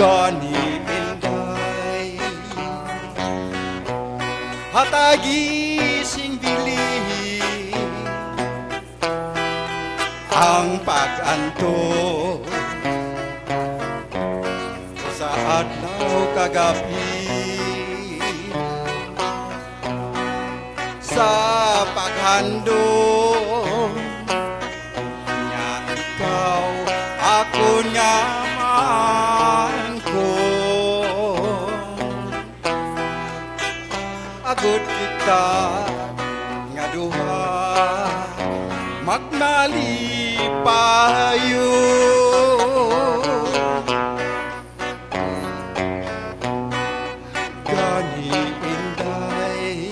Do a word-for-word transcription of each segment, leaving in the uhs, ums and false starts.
Gani, Inday, hatagi sing bili ang pag-antos sa adlaw kag gab-i, sa paghandom nga ikaw ako nga maangkon. Agod kita nga duha magmalipayon. Gani, Inday,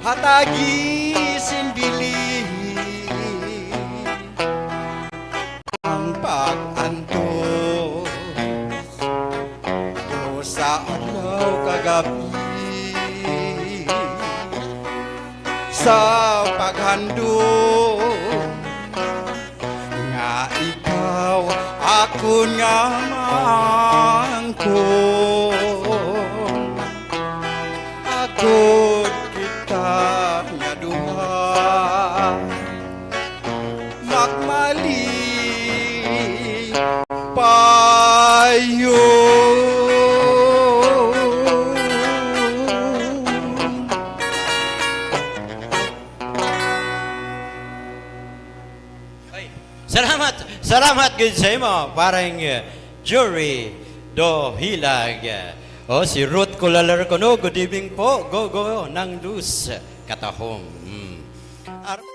hatagi sing bili ang pag-antos ko sa adlaw kag gab-i, sa paghandom nga ikaw ako nga maangkon. Agod kita nga duha magmali payo. Ay, salamat, salamat gid sa imo, parang, eh, Jury Dohilag. O, si Ruth Culalar kuno, good evening po. Go, go, nang luz katahom. Mm. Ar-,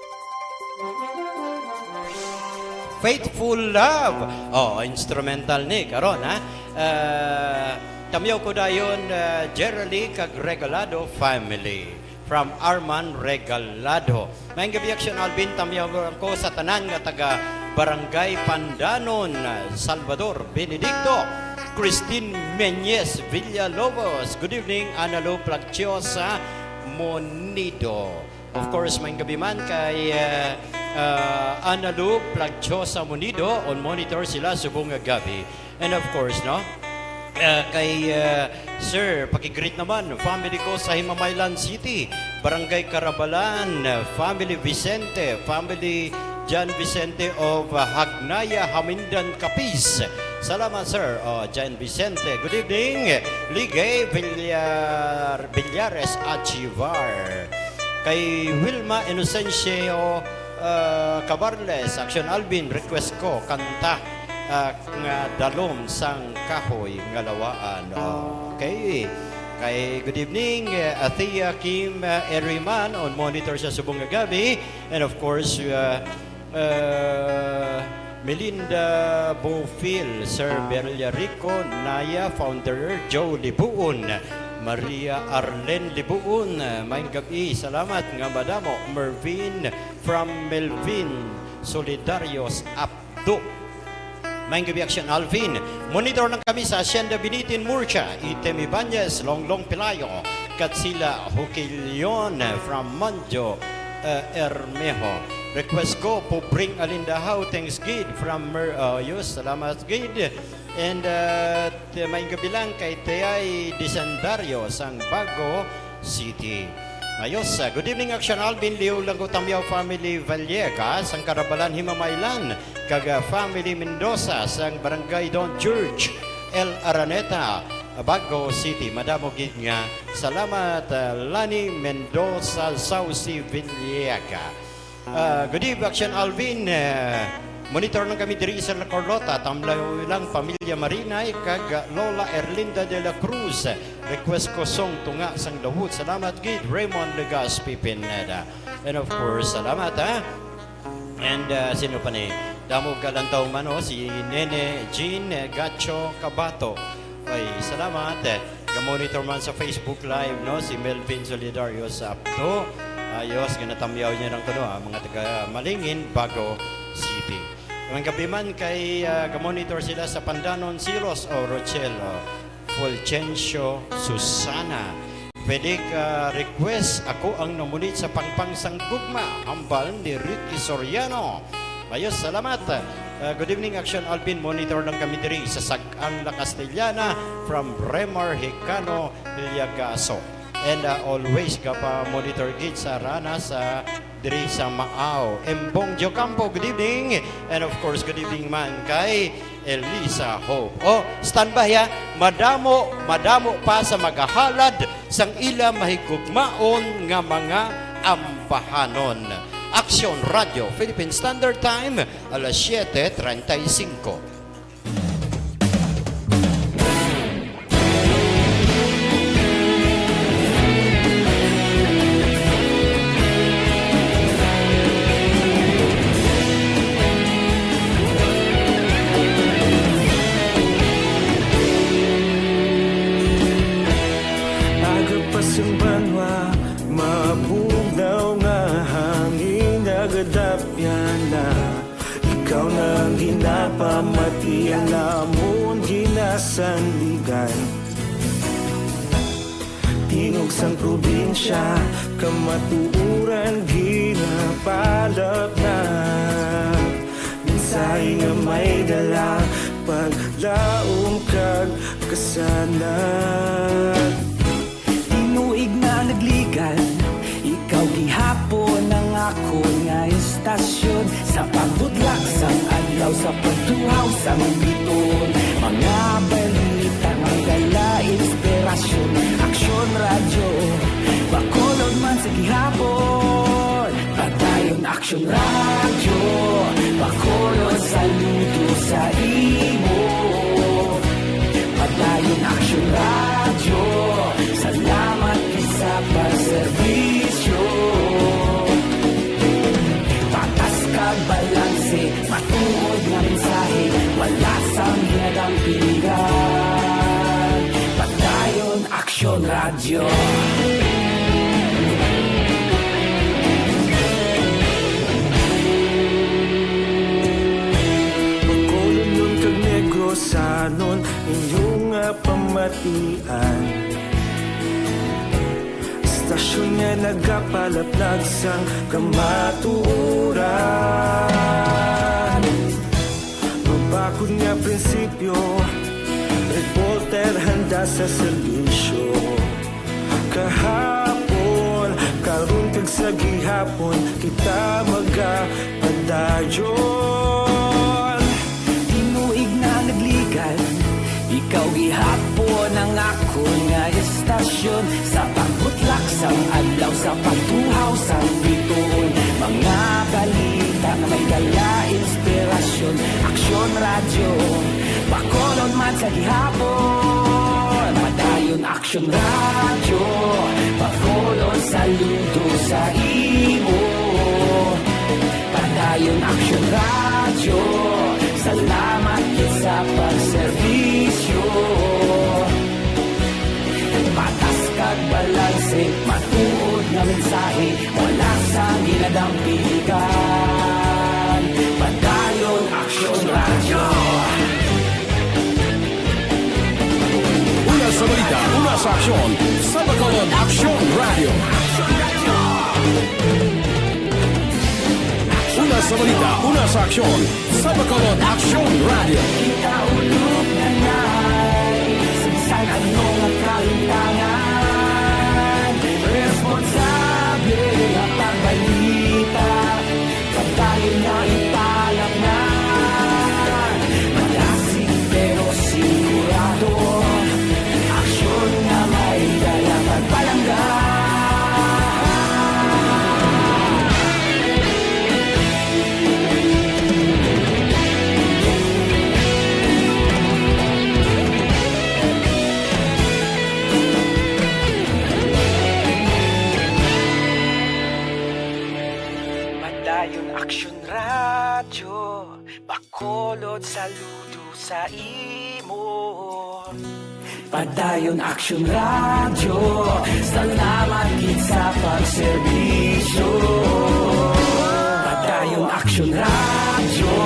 Faithful Love. Oh, instrumental ni karon, ha? Ah, tamyaw ko dayon, ah, Jerry kag Regalado family. From Arman Regalado. Maayong gabi, Action Alvin. Tamyaw ko sa tanan nga taga Barangay Pandanon, Salvador Benedicto. Christine Meñez Villalobos. Good evening, Ana Lu Plagciosa Monido. Of course, maayong gabi man kay, uh, uh, Ana Lu Plagciosa Monido. On monitor sila subong nga gabi. And of course, no? Uh, kay, uh, Sir, pakigreet naman, family ko sa Himamaylan City, Barangay Carabalan, uh, family Vicente, family John Vicente of, uh, Hagnaya, Hamindan, Capiz. Salamat, Sir. Oh, John Vicente. Good evening. Ligay Villar-, Villares Achivar. Kay Wilma Inocencio, uh, Cabarles, Action Alvin, request ko, kanta, uh, nga Dalom sang Kahoy nga Lawaan. Okay. Kay, good evening, uh, Athea Kim, uh, Eriman, on monitor sa subong nga gabi. And of course, uh, uh, Melinda Bofil, Sir Beryl Rico, Naya, founder, Joe Libuon, Maria Arlen Libuon, uh, maayong gabi, salamat nga madamo, Mervin, from Melvin Solidarios Apdo. Maayong gabi, Action Alvin. Monitor lang kami sa Hacienda Binitin Murcia, Item Ibanez, Longlong Pelayo, Katsila Hukilion, from Manjo, uh, Ermejo. Request ko, Pobreng Alindahaw, thanks gid, from Mer-, uh, Yus, salamat gid. And, uh, t-, maayong gabi lang kay Tayay Disendario sang Bago City. Ayos, uh, good evening, Action Alvin, Leo Langgo Tamyaw family Valleca sang Carabalan, Himamaylan, kag, uh, family Mendoza sang Barangay Don George, El Araneta, Bago City. Madamo gid nga salamat, uh, Lani Mendoza Sauci Valleca. Ah, good eve, Action Alvin. Ah, monitor lang kami diri sa La Carlota. Tamyaw lang pamilya Marinay kag Lola Erlinda de la Cruz. Request ko song Tunga sang Lawot. Salamat gid, Raymond Legazpi Pineda. And of course, salamat, ha. And, ah, sino pa ni? Damo kalantaw man, oh, si Nene Jean Gacho Cabato. Ay, salamat. Ga-monitor man sa Facebook Live, no, si Melvin Solidario sa Apto. Ayos, ginatamyaw niya ng kuno, ah, mga taga Malingin, Bago City. Maayong gabi man kay, ah, ga-monitor sila sa Pandanon, Silos, o Rochelle, o Fulgencio, Susana. Pwede ka request, Ako ang Namunit sa Pangpang sang Gugma, hambal ni Ricky Soriano. Ayos, salamat. Uh, good evening, Action Alvin. Monitor lang kami diri sa Sag-ang La Castellana from Remar Hicano Liagaso. And, uh, always gapa-monitor gid sa Rana sa diri sa Maaw. Embong Diocampo, good evening. And of course, good evening man kay Elisa Hope. Oh, standby ha. Madamo, madamo pa sa magahalad sang ila mahigugmaon nga mga ambahanon. Action Radio, Philippine Standard Time, alas siete treinta y cinco. Aga pa sang banwa, mabugnaw nga hangin, nagadapyan na. Ikaw na ang ginapamati, ang amon ginasandigan. Tingog sang probinsya, kamatuoran ginapalapnag. Mensahe nga may dala, paglaom kag kasanag. Tinuig na nagligan, ikaw gihapon ang akon nga istasyon. Sa pagbutlak sang adlaw, sa pagtuhaw sang biton, mga balita nga may dala inspirasyon. Aksyon Radyo, Bacolod man sa gihapon. Padayon Aksyon Radyo, Bacolod, saludo sa imo. Padayon Aksyon Radyo, salamat gid sa pagserbisyo. Patas kag balanse, matuod nga mensahe, wala sang ginadampigan. Padayon Aksyon Radyo. Bacolodnon kag Negrosanon, inyo nga pamatian. Istasyon nga nagapalaplag sang kamatuoran. Mabakod nga prinsipyo, reporter handa sa serbisyo. Kahapon, karon kag sa gihapon, kita magapadayon. Tinuig na nagligan, ikaw gihapon ang akon nga istasyon. Sa pagbutlak sang adlaw, sa pagtuhaw sang bituon, mga balita nga may dala inspirasyon. Aksyon Radyo, Bacolod man sa gihapon. Padayon Aksyon Radyo, Bacolod, saludo sa imo. Padayon Aksyon Radyo, salamat gid sa pagserbisyo. Patas kag balanse, matuod nga mensahe, wala sang ginadampigan. Padayon Aksyon Radyo. Una sa balita, una sa aksyon, sa Bacolod Aksyon Radyo. Una sa balita, una sa aksyon, sa Bacolod Aksyon Radyo. Kita ulog na nay, sa bisan ano nga kahintangan, responsable nga pagbalita, pagdayon na ipalapnan. Malasig pero sigurado, aksyon nga may dala pagpalangga. Padayon Aksyon Radyo, Bacolod, saludo sa imo. Padayon Aksyon Radyo, salamat gid sa pagserbisyo. Padayon Aksyon Radyo,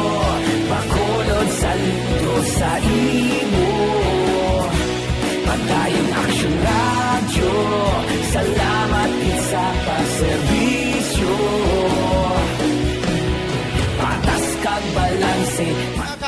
Bacolod, saludo sa imo. Padayon Aksyon Radyo, salamat gid sa pagserbisyo. Patas kag balanse,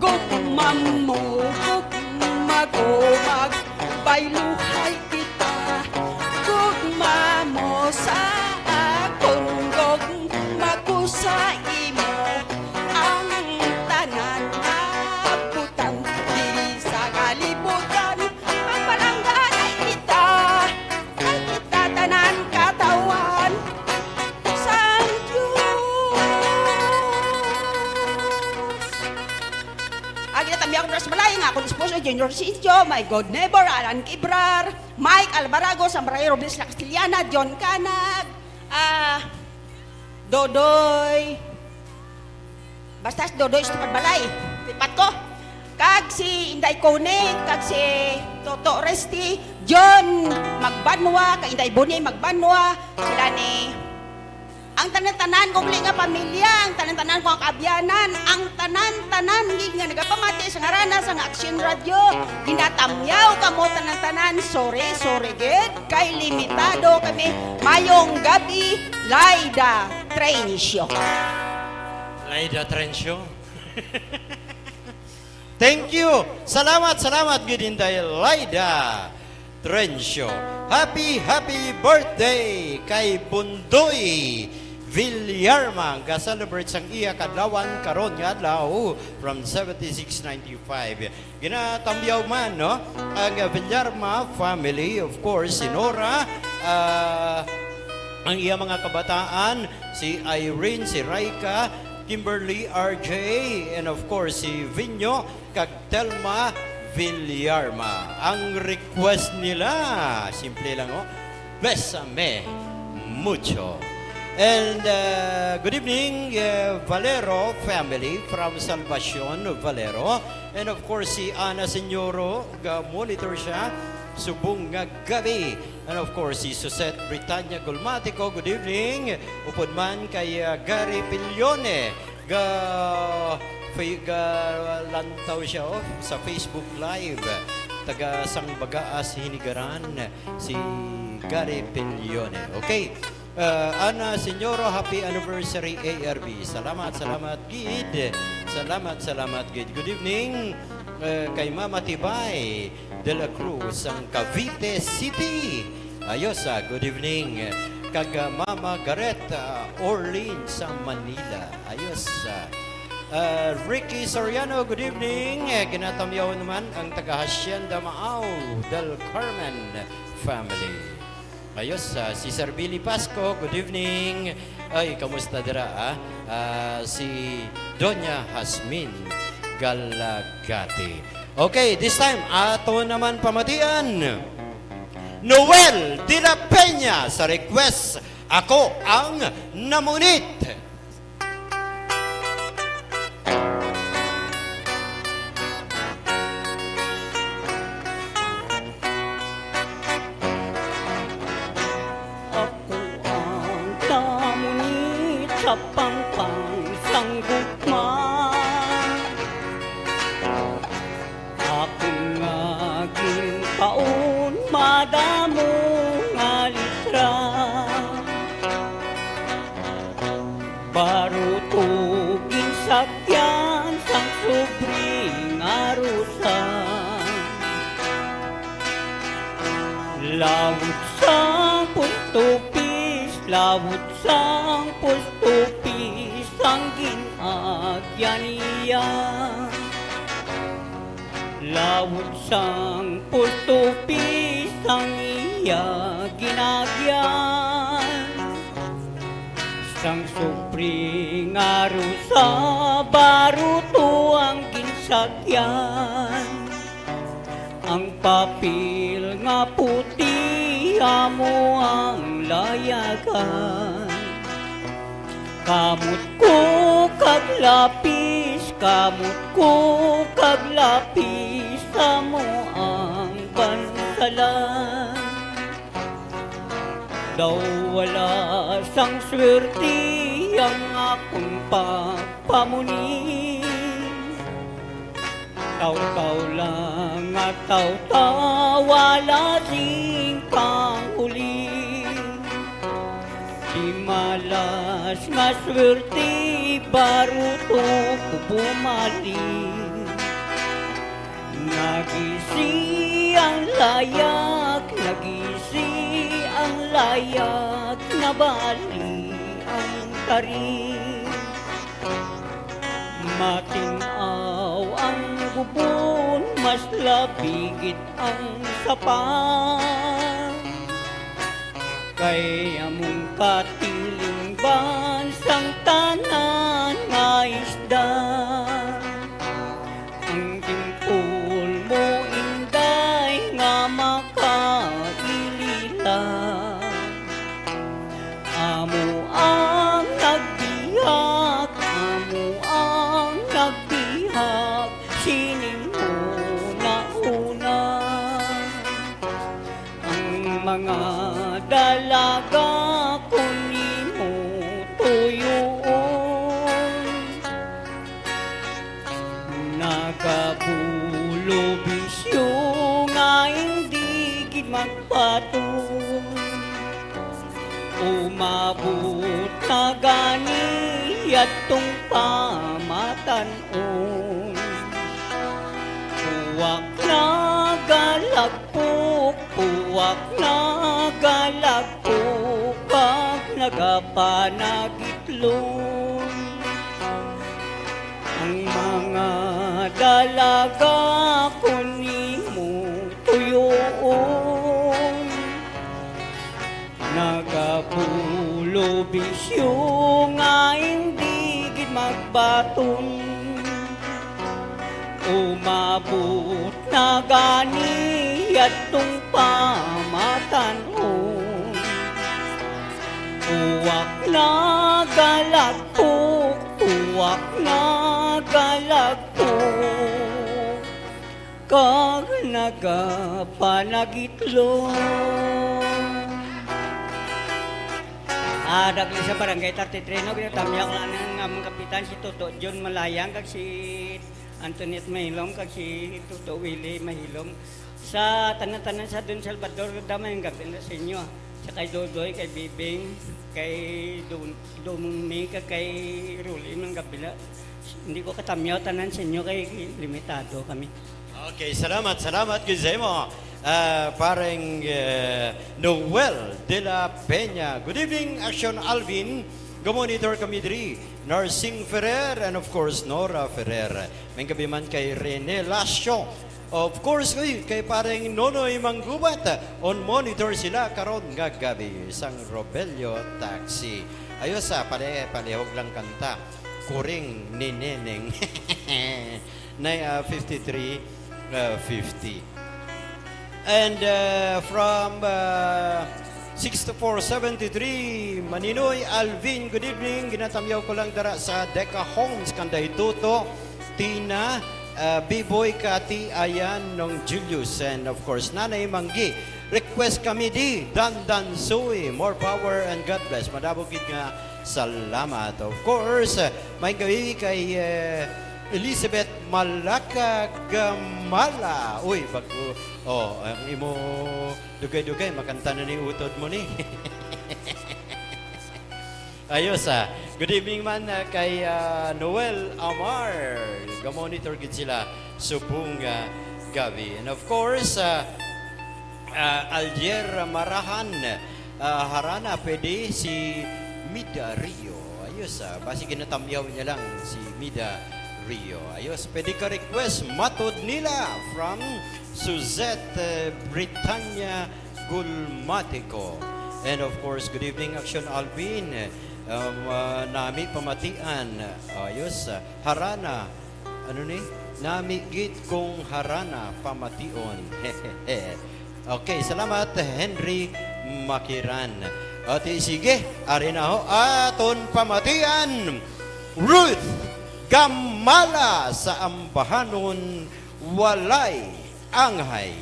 Gugma mo, gugma ko, magbayluhay kita. Gugma mo sa akon, gugma ko sa imo. Ang tanan nga butang diri sa kalibutan, magpalangga na kita. Ay, kita tanan katawan sang Dios. Ang ginatamyaw ko sa balay nga akong esposo, Junior Sincio, my good neighbor, Alan Kibrar, Mike Alvarago, Sambray Robles La Castellana, John Canag, ah, Dodoy, basta si Dodoy Estupad Balay, lipat ko. Kag si Inday Connie, kag si Toto Resty, John Magbanwa, kag Inday Bonnie Magbanwa, sila ni ang tanan-tanan kong uli nga pamilya, ang tanan-tanan kong kaabyanan, ang tanan-tanan gid nga nagapamati sa ngarana sa nga Action Radio, ginatamyaw kamo tanan-tanan, sorry, sorry gid, kay limitado kami. Mayong gabi, Laida Trencio. Laida Trencio. Thank you. Salamat, salamat gid, Inday Laida Trencio. Happy, happy birthday kay Bundoy Villarma, nga ga-celebrate sang iya kadlawan karon nga adlaw from seventy-six ninety-five. Ginatamyaw man, no? Ang Villarma family, of course, si Nora, ah, ang iya mga kabataan, si Irene, si Raika, Kimberly, R J, and of course, si Vinyo, kag Telma Villarma. Ang request nila, simple lang, oh, "Bésame mucho." And, uh, good evening, uh, Valero family from Salvacion, Valero. And of course, si Ana Señoro, ga-monitor siya. Subong nga gabi. And of course, si Suzette Britannia Gulmatico, good evening. Upod man kay, uh, Gary Pilione, ga, fa-, ga lantaw siya, oh, sa Facebook Live. Taga Sangbagaa, Hinigaran, si Gary Pilione. Okay. Uh, Ana Señoro, happy anniversary, A R B. Salamat, salamat gid. Salamat, salamat gid. Good evening, uh, kay Mama Tibay de la Cruz sang Cavite City. Ayos, ah, good evening. Kag, ah, Mama Gareth, ah, Orlean sa Manila. Ayos, ah. Ah, Ricky Soriano, good evening. Eh, ginatamyaw naman ang taga Hacienda Maao del Carmen family. Ayos, ah, si Sir Billy Pasco, good evening. Ay, kamusta dira, ah? Ah, si Doña Jasmine Galagati. Okay, this time, ato naman pamatian. Noel de la Peña sa request, "Ako ang Namunit." Ako ang namunit sa pangpang sang gugma. Ako nga ginpaon madamo nga litra. Baruto ginsakyan sang subri nga arusa. Lawot sang post office, lawot sang post office ang gin-agyan niya. Lawot sang post office ang iya gin-agyan. Sang subri nga arusa, baruto ang ginsakyan. Ang papel nga puti amo ang layagan. Kamot ko kag lapis, kamot ko kag lapis, amo ang bansalan. Daw wala sang swerte ang akon pagpamuni. Tawtaw lang nga tawtaw, wala sing panghuli. Di malas nga swerte, baruto ko bumalik. Nagisi ang layak, nagisi ang layak, nabali ang kari. Matin-aw ang gubon, mas labi gid ang sapa. Kay among katilingban sang tanan nga isda. Ang timpol mo, Inday, nga makailila. Amo ang nagbiak, amo ang nagbiak, sining una-una. Ang mga dalaga kon imo tuyoon, nagabulo bisyo nga hindi gid magbaton. Umabot na gani yadtong pamatan-on. Puwak na galag pok, puwak na galagpok, kag nagapanagitlon. Ang mga dalaga kon imo tuyoon, nagabulo bisyo nga hindi gid magbaton. Umabot na gani yadtong pamatan-on. Uwak Nagalagpok, uwak, nagalagpok, kag nagapanagitlog. Ah, dagli sa Barangay thirty-three, no? Ginatamyak lang nga mga kapitan, si Toto John Malayang, kag si Antoinette Mahilom, kag si Toto Willie Mahilom. Sa tanan-tanan sa Don Salvador, damay ang gabi na sa inyo. Sa kay Dodoy, kay Bibing, kay Dum-, Duming, kag kay Ruli, ang gabi na. Hindi ko katamyaw tanan sa inyo kay limitado kami. Okay, salamat, salamat gid sa imo. Ah, pareng, eh, Noel de la Peña. Good evening, Action Alvin. Go-monitor kami diri. Narsing Ferrer and of course Nora Ferrer. May gabi man kay Rene Lasio. Of course, uy, kay pareng Nonoy Manggubat. On monitor sila karon nga gabi sang Robelio Taxi. Ayos, ah, pale-, palihog lang kanta. Kuring ni Neneng. Nay, ah, fifty-three, ah, fifty. And, uh, from, uh, six to four seventy-three, Maninoy Alvin, good evening. Ginatamyaw ko lang dara sa Deca Homes, kanday Tuto, Tina, uh, Biboy, Kati, Ayan, Nong Julius, and of course, Nanay Manggi. Request kami di, Dandan Sui, more power and God bless. Madamo gid nga salamat. Of course, uh, may gawi kay, uh, Elizabeth Malaka Gamala. Uy, bago. Oh, ang imo dugay-dugay, makanta na ni utod mo ni. Ayos, ah. Good evening man, ah, kay, ah, Noel Amar. Ga-monitor gid sila subong, ah, gabi. And of course, ah, ah, Alger Marahan, ah, Harana, pwede si Mida Rio. Ayos, ah, basi ginatamyaw niya lang si Mida Rio. Ayos, pwede ka request Matod Nila from Suzette, eh, Britannia Gulmatico. And of course, good evening, Action Alvin. Um, ah, nami pamatian. Ayos, ah, Harana. Ano ni? Nami gid kong Harana pamation. Okay, salamat, Henry Makiran. Ati, sige, ari na ho, aton pamatian, Ruth Gamala sa Ambahanon, Walay Anghay.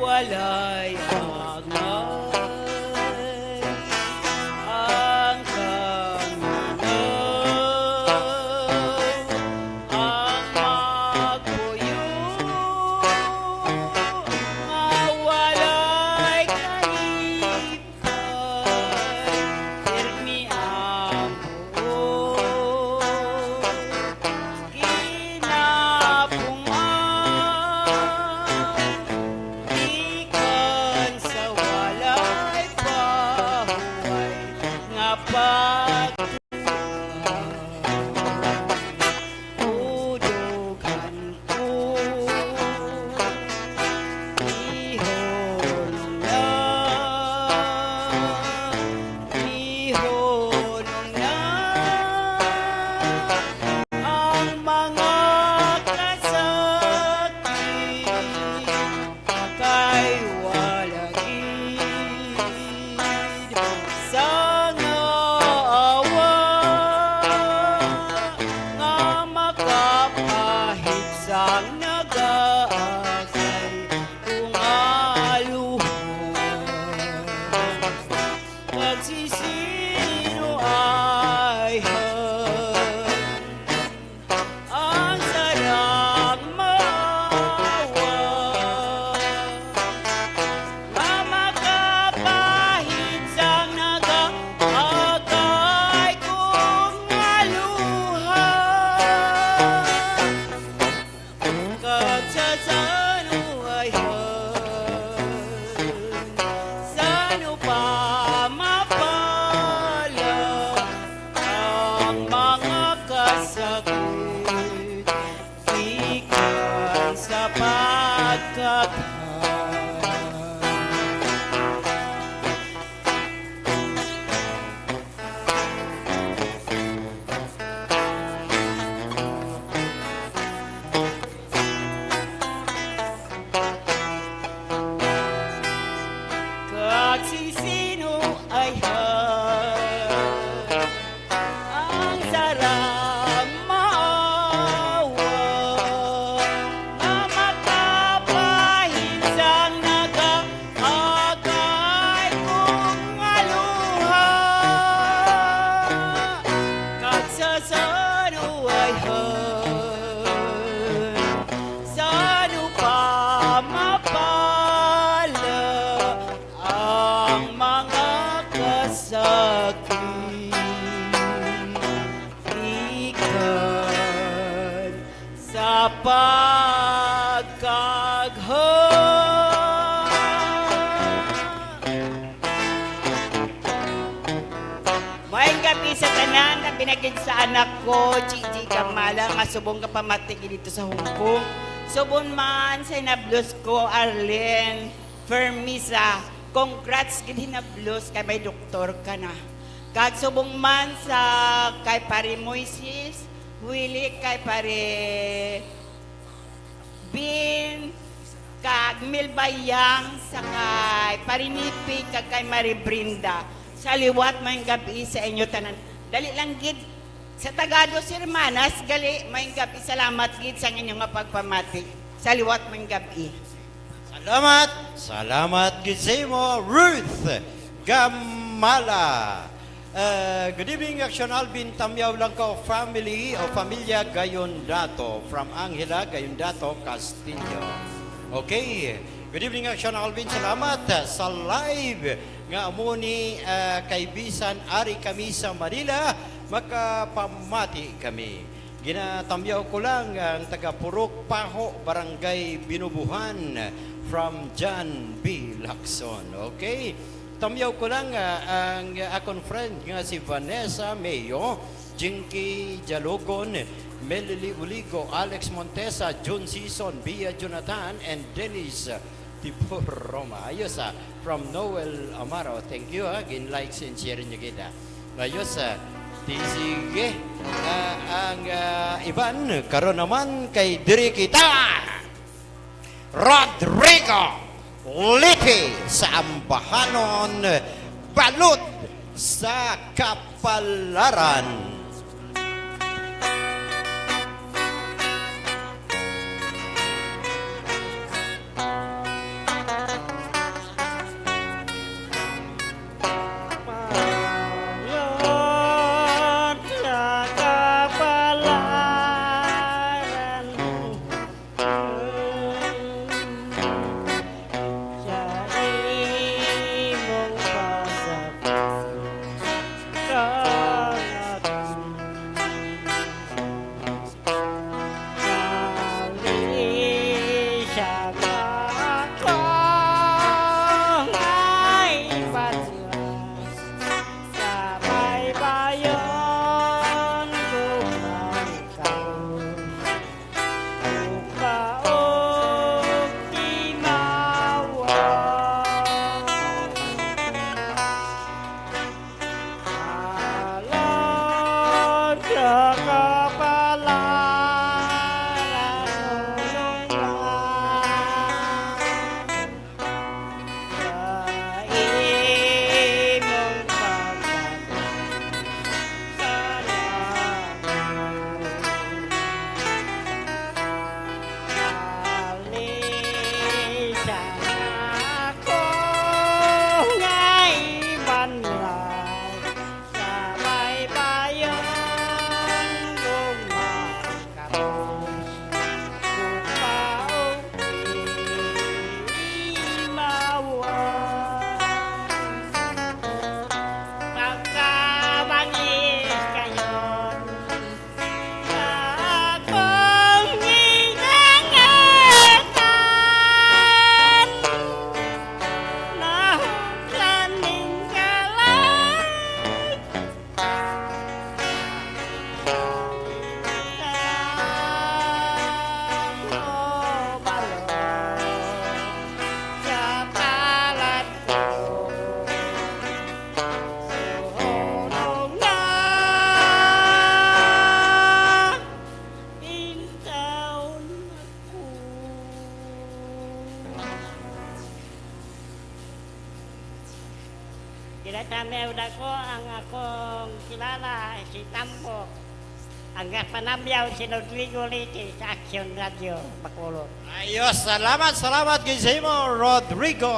Walay angay ang kaminaw, ang magpuyo nga walay kalipay, pirmi ang buot. Ginapungan, gikan sa walay pahuway nga pagtuon. Udugan ko, ihunong na, ihunong na ang mga kasakit, kay wala gid sang awa nga makapahid sang nagaagay kung aluhon. Pagsisino ay ang sarang maawa nga makapahid sang nagaagay kong aluha. Kag sa sano ayhan, sano pa mapal sakit, ikan sa pagkaghon. Maayong gabi sa tanan, labi na gid sa anak ko, Gigi Gamala, nga subong ka pamati gid dito sa Hong Kong. Subong man sa hinablos ko, Arlene Fermisa. Congrats gid hinablos kay may doktor ka na. Kag subong man sa kay Pare Moises, Willie, kay Pare Bin, kag Milbayang, sa kay Pare Nipi, kag kay Mari Brinda. Sa liwat, maayong gabi sa inyo tanan. Dali lang gid. Sa taga Dos Hermanas, gali, maayong gabi. Salamat gid sa inyo nga pagpamati. Sa liwat, maayong gabi. Salamat, salamat gid sa imo, Ruth Gamala. Uh, good evening, Action Alvin, Tamyaw lang ko, family o pamilya Gayondato, from Angela Gayondato, Castillo. Okay. Good evening, Action Alvin. Salamat sa live nga amo ni, uh, kay bisan ari kami sa Manila, makapamati kami. Ginatamyaw ko lang ang taga Purok Paho, Barangay Binubuhan, from John B Lacson. Okay? Tamyaw ko lang, ah, ang akon friend nga si Vanessa Mayo, Jinky Dialogon, Melly Uligo, Alex Montesa, Jun Sison, Bia Jonathan, and Dennis Tibor Roma. Ayos, ah. From Noel Amaro. Thank you, ah. Gin-likes and share niyo kita. Ayos, ah. Di sige. Ah, ang, ah, iban, karon naman kay diri kita. Rodrigo Liti sa Ambahanon, Balud sa Kapalaran. Ginatamyaw na ko ang akong kilala, si Tambo, ang panamyaw si Rodrigo Liti sa Action Radio, Bacolod. Ayos, salamat, salamat gid sa imo, Rodrigo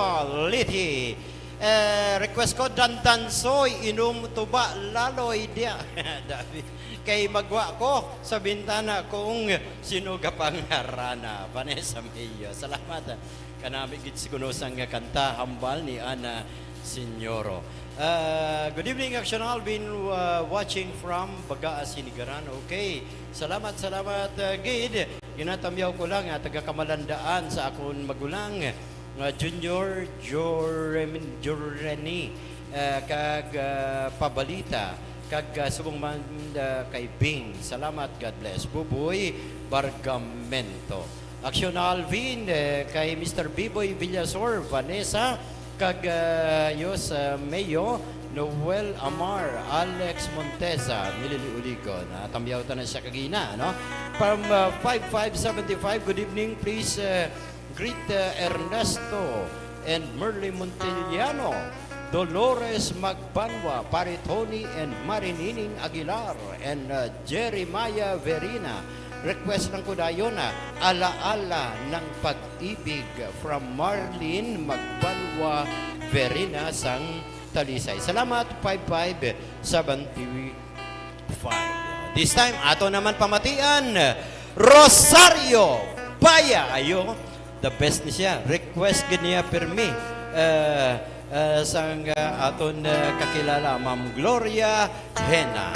Liti. Eh, request ko, Dandansoy, inom tuba, laloy diya. Dabi. Kay magwa ko sa bintana kung sino gapangarana. Vanessa Mayo. Salamat. Kanami gid si kuno sang nga kanta, hambal ni Ana Señoro. Ah, good evening, Action Alvin, uh, watching from Bagaa, Sinigaran. Okay. Salamat, salamat, uh, gid. Ginatamyaw ko lang, ah, taga Kamalandaan sa akon magulang, nga Junior Jorem-, Joreni, ah, kag, ah, Pabalita, kag, ah, subong man, ah, kay Bing. Salamat, God bless. Buboy Bargamento. Action Alvin, eh, kay Mister Biboy Villasor, Vanessa, kag, ah, Yos, ah, Mayo, Noel Amar, Alex Monteza, Milili Uligon. Ah, tamyaw ta na siya kagina, no? From, ah, five five seven five, good evening. Please, ah, greet, ah, Ernesto and Merly Montiliano, Dolores Magbanwa, Pare Tony and Marinining Aguilar, and, ah, Jeremiah Verina. Request lang ko dayon, ah, Alaala ng Pag-ibig from Marlene Magbanwa Verina sang Talisay. Salamat, five five seven five. This time, ato naman pamatian, Rosario Baya. Ayo, the best ni siya. Request gid niya pirmi. Eh, eh, sang, eh, aton, eh, kakilala, Ma'am Gloria Hena.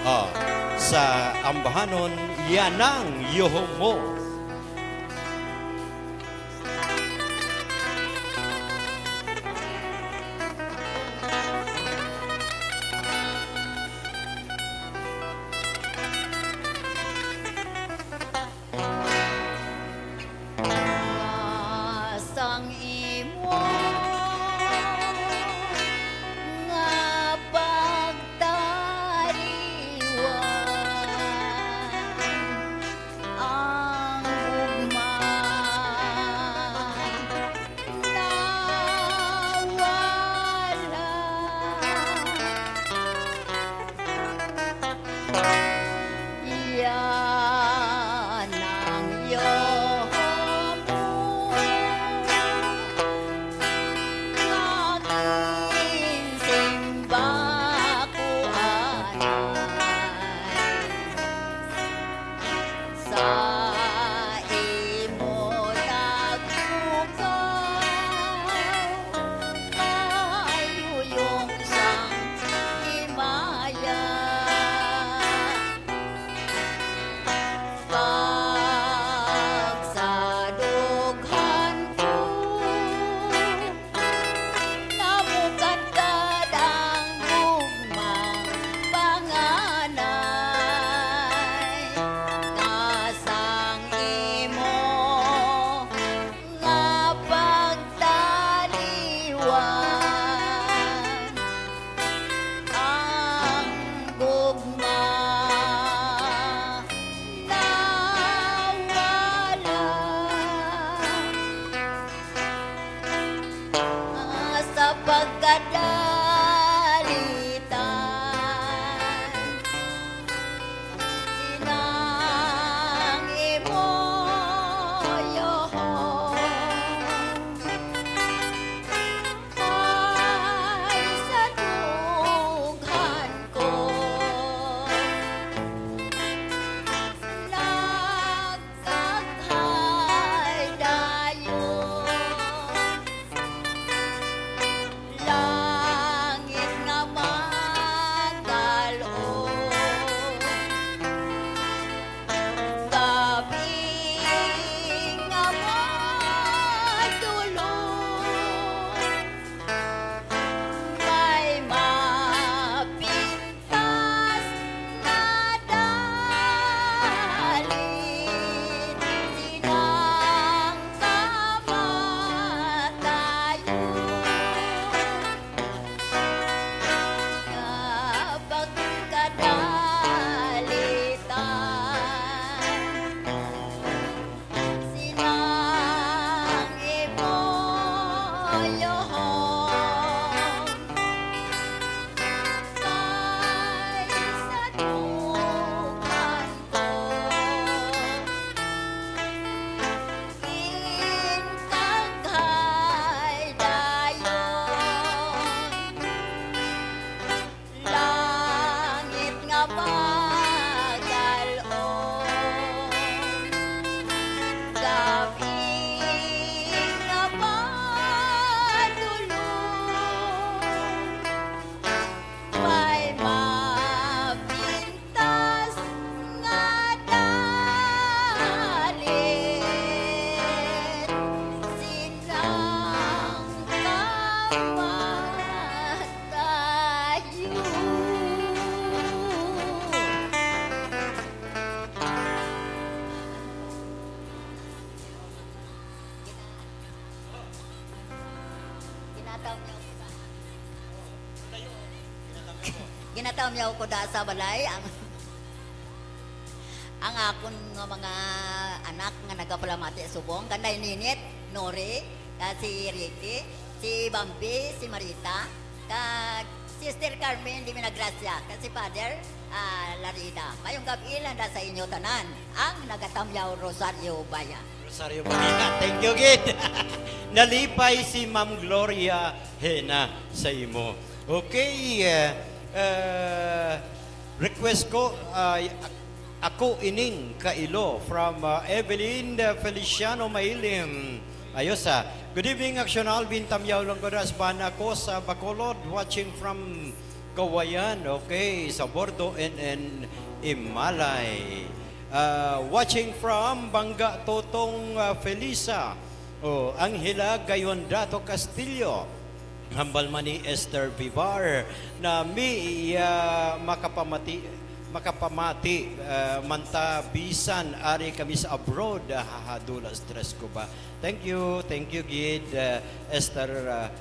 Oh, sa ambahanon, Yanang Yohomo. Sang imo nga pagtaliwan, ang Ginatamyaw ko da sa balay ang, ang akon nga mga anak nga nagapalamati subong, kanday Ninit, Nori, ah, si Ricky, si Bambi, si Marita, kag Sister Carmen de Minagracia, kag si Father, ah, Larida. Mayong gab-i lang da sa inyo tanan, ang nagatamyaw Rosario Baya. Rosario Baya. Thank you, gid. Nalipay si Ma'am Gloria Hena sa imo. Okay, eh, eh, request ko, ah, ako ining kailo from, ah, Evelyn, ah, Feliciano Mailim. Ayos, ah. Good evening, Action Alvin. Tamyaw lang ko, Rasbana ko sa Bacolod, watching from Kawayan. Okay, sa Bordo N N Imalay. Ah, watching from Banga, Totong, ah, Felisa. Oh, Angela Gayondato Castillo. Hambal man ni Esther Vivar na mi, ah, makapamati, makapamati, ah, man ta bisan ari kami sa abroad. Ah, haha, dula stress ko ba. Thank you, thank you, gid, ah, Esther, ah,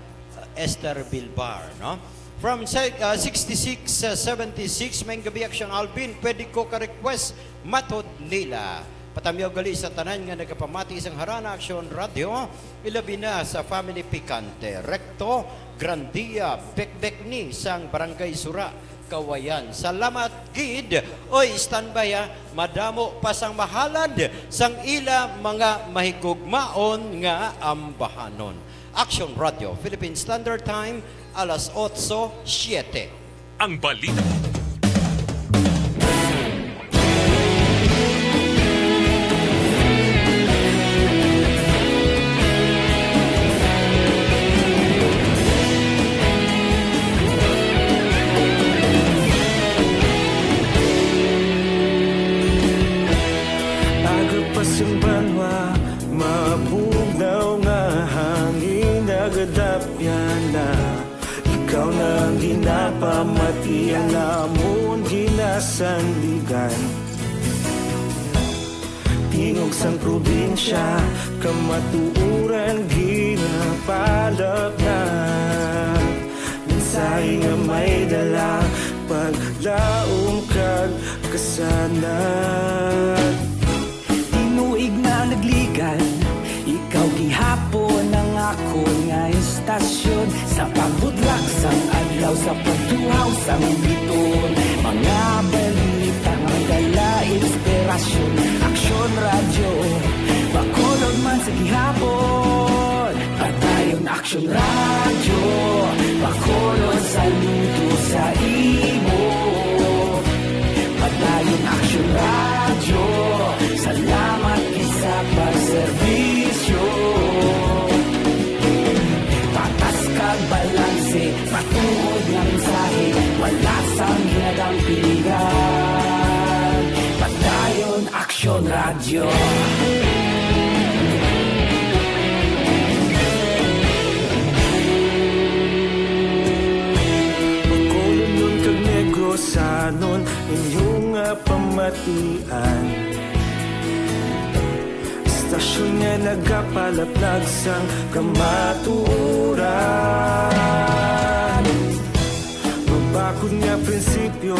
Esther Bilbar, no? From se-, ah, sixty-six, ah, seventy-six, may gabi, Action Alvin, pwede ko ka-request matod nila. Patamyaw gali sa tanan nga nagapamati sang Harana Action Radio, ilabi na sa Family Picante, Recto, Grandia, Bekbek ni sang Barangay Sura, Kawayan. Salamat gid. Oy, standby, ha. Madamo pa sang mahalad sang ila mga mahigugmaon nga ambahanon. Action Radio, Philippine Standard Time, alas otso siete. Ang balita. Aga pa sing banwa, mabugnaw nga hangin nagadapyan na. Ikaw na ang ginapamati, ang amon ginasandigan. Tingog sang probinsya, kamatuoran ginapalapnat. Mensahe nga may dala, paglaom kag kasanag. Tinuig na nagligan, ikaw gihapon ang akon nga istasyon. Sa pagbudlak sang adlaw, sa pagtuhaw sang bituon, mga balita nga dala inspirasyon. Aksyon Radyo, Bacolod man sa gihapon. Padayon Aksyon Radyo, Bacolod, saludo sa imo. Padayon Aksyon Radyo, salamat gid sa pagserbisyo. Patas kag balanse, matuod nga mensahe, wala sang ginadampigan. Padayon Aksyon Radyo. Bacolodnon kag Negrosanon, inyo nga pamatian. Istasyon nga nagapalaplag sang kamatuoran. Mabakod nga prinsipyo,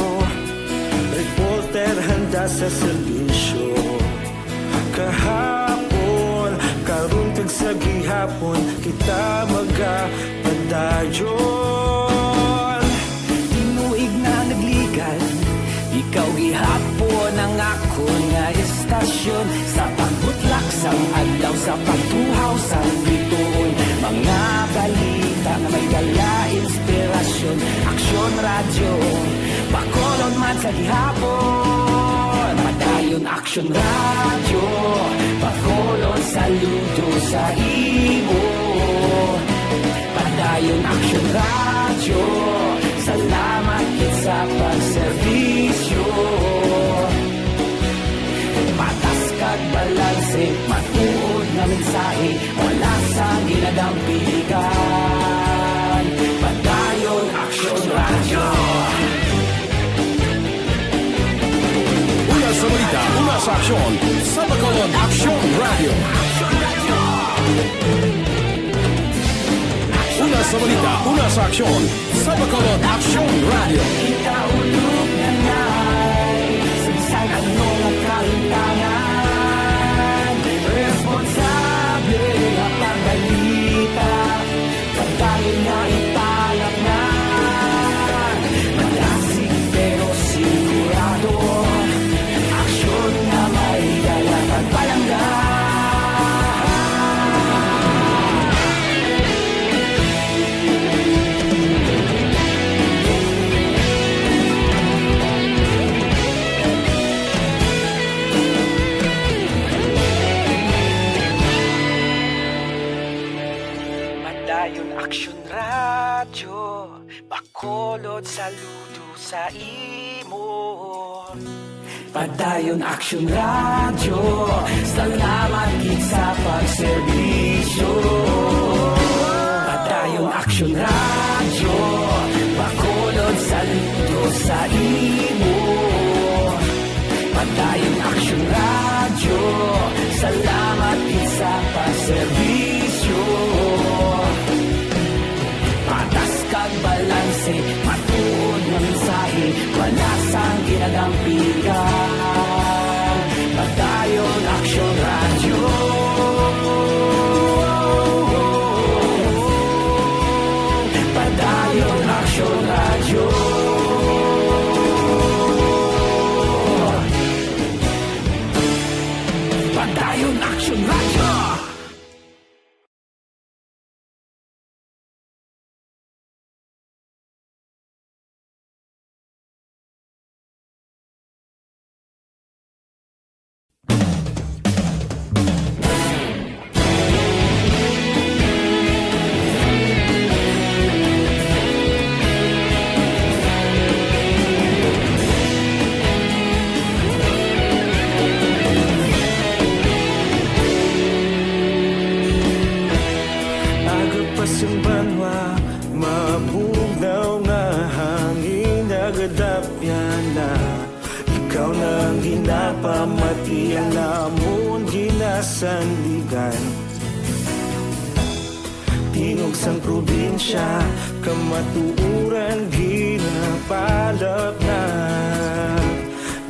reporter handa sa serbisyo. Kahapon, karon kag sa gihapon, kita magapadayon. Tinuig na nagligan, ikaw gihapon ang akon nga istasyon. Sa pagbutlak sang adlaw, sa pagtuhaw sang bituon, mga balita nga may dala inspirasyon. Aksyon Radyo, Bacolod man sa gihapon. Padayon Aksyon Radyo, Bacolod, saludo sa imo. Padayon Aksyon Radyo, salamat gid sa pagserbisyo. Patas kag balanse, matuod nga mensahe, wala sang ginadampigan. Padayon Aksyon Radyo. Una sa balita, una sa aksyon, sa Bacolod Aksyon Radyo. Una sa balita, una sa aksyon, sa Bacolod Aksyon Radyo. Kita sa imo. Padayon Aksyon Radyo, salamat gid sa pagserbisyo. Padayon Aksyon Radyo, Bacolod saludo sa imo. Padayon Aksyon Radyo, salamat gid sa pagserbisyo. Patas kag balanse, matuod nga mensahe, wala sang ginadampigan. Padayon Aksyon Radyo. Padayon Aksyon Radyo. Padayon Aksyon Radyo. Aga pa sang banwa, mabugnaw nga hangin nagadapyan na. Ikaw na ang ginapamati, ang amon ginasandigan. Tingog sang probinsya, kamatuoran ginapalapnag.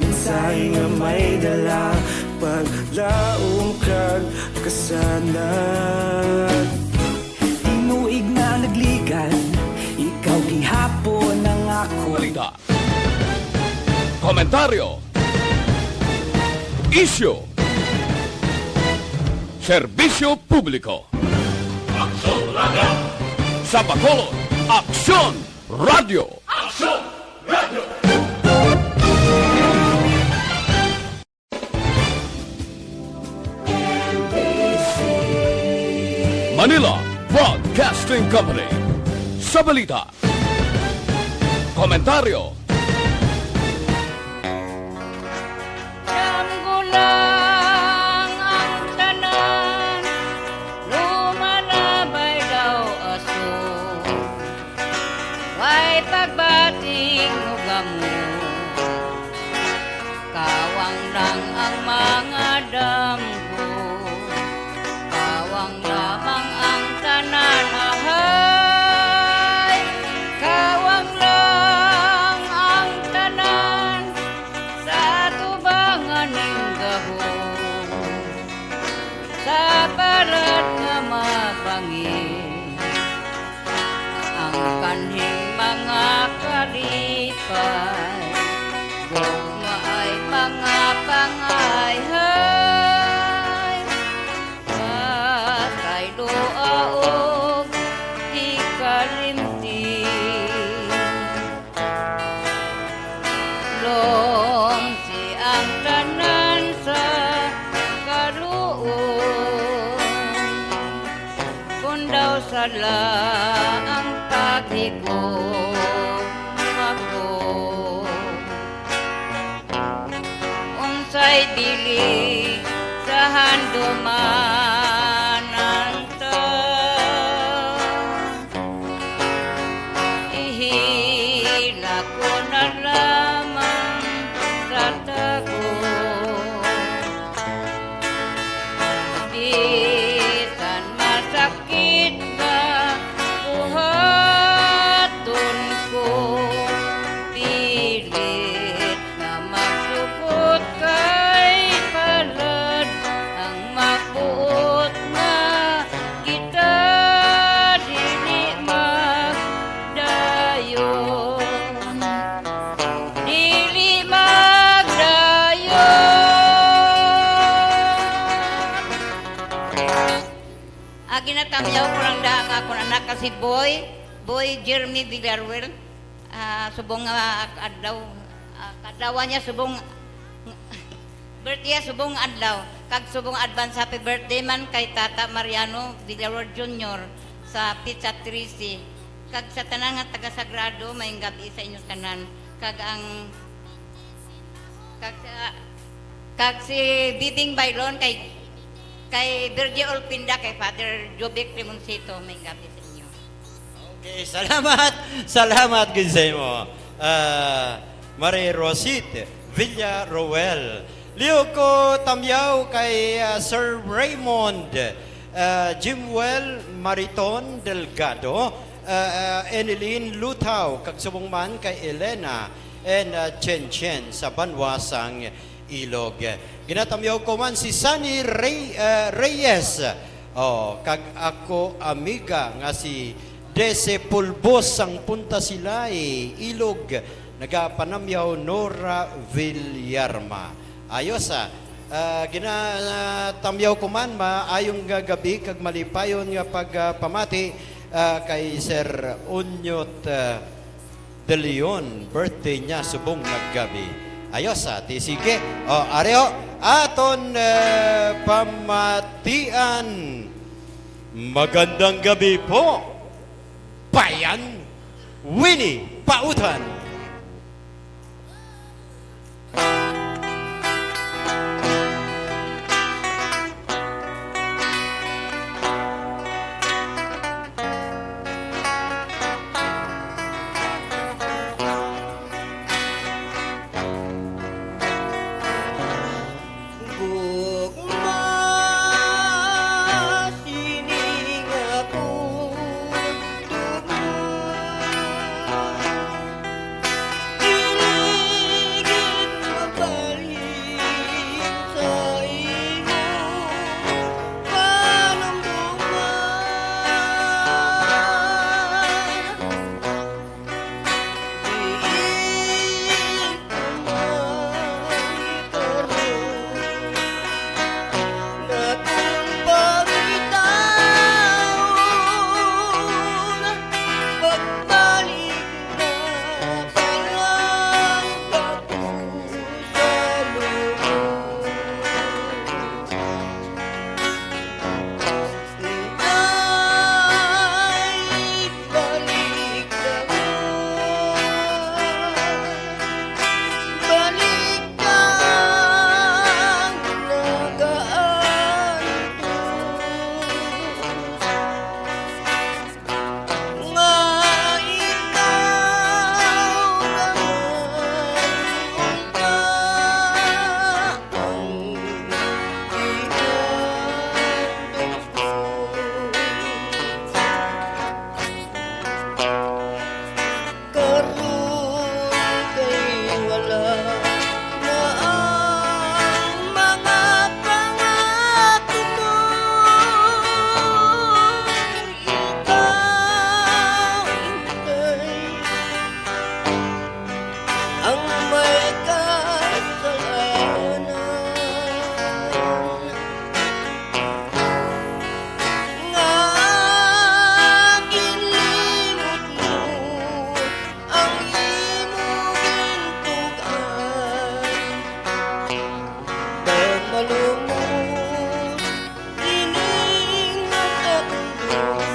Mensahe nga may dala, paglaom kag kasanag. Tinuig na nagligad, ikaw gihapon ang ako. Balita. Komentaryo. Isyu. Serbisyo publiko. Aksyon Radyo. Sa Bacolod, Aksyon Radyo. Aksyon Radyo. Manila Broadcasting Company. Sa balita, komentaryo. Damgo lang ang tanan, lumalabay daw aso. Way pagbating mo gamot. Kawang lang ang mga damgo. Kawang lamang ang tanan, ahay. Kawang lang ang tanan sa tubangan ning gahom. Sa palad nga mabangin ang kanhing mga kalipay, gugmaay mga pangayhay, patay, lua, ug di kalimti. Lomsi ang tanan sa kaluoy. Kon daw sala ang paghigugma ko, unsay bili sa handumanan ta? Ihilak ko na lamang sa takot. Bisan masakit na buhaton ko, pilit nga magsugod kay palad ang magbuot nga kita dili magdayon. Dili magdayon. Ah, ginatamyaw ko lang da ang akon anak nga si Boy, Boy Jeremy Villaruel. Ah, subong nga adlaw, ah, kaadlawan niya subong, birthday niya subong adlaw. Kag subong advance happy birthday man kay Tata Mariano Villaruel Junior sa petsa trese. Kag sa tanan nga taga Sagrado, maayong gab-i sa inyo tanan. Kag ang, kag, ah, kag si Bibing Bailon kay, kay Virgie Olpinda, kay Father Jovic Rimoncito, may gabi sa inyo. Okay, salamat. Salamat gid sa imo. Ah, Marie Rosit Villaroel. Liog ko tamyaw kay, ah, Sir Raymond, ah, Jimwell Mariton Delgado, ah, ah, Eneline Luthaw, kag subong man kay Elena and, ah, Chen Chen sa banwa sang Ilog. Ginatamyaw ko man si Sunny Rey-, ah, Reyes. Oh, kag ako amiga nga si Dese Pulbos sang Punta Silay, Ilog, nagapanamyaw Nora Villarma. Ayos, ah. Ah, ginatamyaw ko man, maayong nga gabi kag malipayon nga pagpamati, ah, kay Sir Unyot, ah, De Leon, birthday niya subong nga gabi. Ayos, ah, ti sige. O, ari ho, aton, eh, pamatian. Magandang gabi po, Bayan Winnie Pautan. Gugma sining akong tugma, dili gid mabalik sa imo panumdumgan. Ay, balik ka, balik ka, nagaantos. Nga ikaw naman unta ang ihatod ko. Karon kay wala na ang mga pangako ko. Ikaw, Inday, ang may kasalanan nga ginlimot mo ang imo gintug-an. Nagmalumos ining akong duha.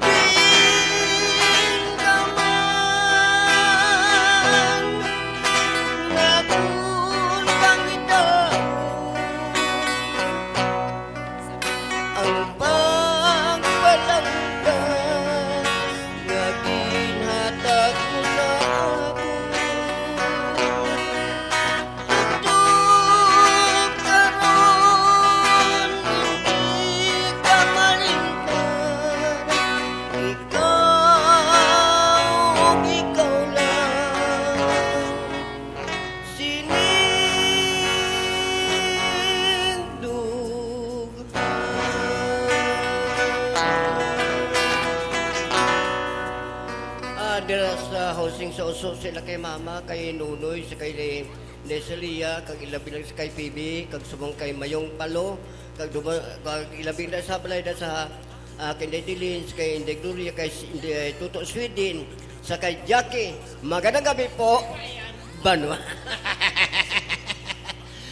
Diin ka man, nga kun pangitaon ang pagpalanggas nga ginhatag mo sa akon. Tutok karon, hindi ka malingkar. Ikaw, ikaw lang sining dughan. Ah, dira sa housing sa Uso, sila kay Mama, kay Nunoy, sa kay Neselia, kag ilabi lang sa kay P B, kag subong kay Mayong Palo, kag duma-, kag ilabi na sa balay na sa, ah, kay Inday Dilins, kay Inday Gloria, kay s-, Inday Tuto Sweden, sa kay Jackie. Magandang gabi po, Banwa.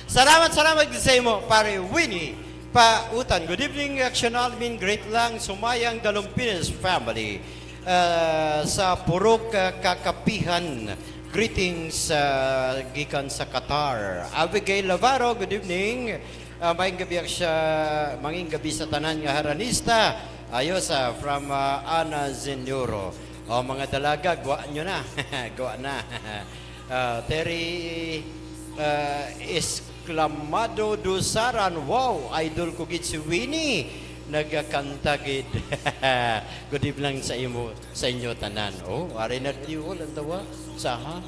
Salamat, salamat sa imo, Pare Winnie Pautan, good evening, Action Alvin, greet lang, Sumayang Dalumpines family, ah, sa Purok, ah, Kakapihan. Greetings, ah, gikan sa Qatar. Abigail Lavaro, good evening. Ah, maayong gabi sa, maayong gabi sa tanan nga Haranista. Ayos, ah, from, ah, Ana Zenuro. O, mga dalaga, gwa nyo na. Gwa na. Ah, Terry, ah, Esclamado Dusaran. Wow, idol ko gid si Winnie. Nagakanta gid. Good evening sa imo, sa inyo tanan. Oh, ari na di wala ang tawa. Saha?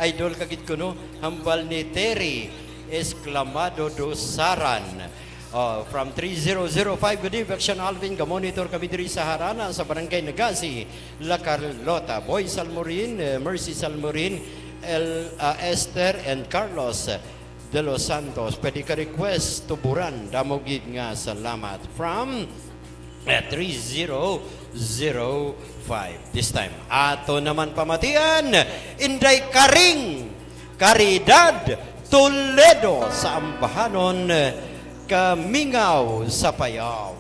Idol ka gid kuno. Hambal ni Terry Esclamado Dusaran. Oh, from three zero zero five, good evening, Action Alvin. Ga-monitor kami diri sa Harana, sa Barangay Nagasi, La Carlota. Boy Salmorin, eh, Mercy Salmorin, El, ah, Esther, and Carlos De Los Santos. Pwede ka request, tuburan. Damo gid nga salamat. From, eh, three zero zero five. This time, ato naman pamatian, Inday Karing Caridad Toledo sa Ambahanon, Kamingaw, Sapayaw.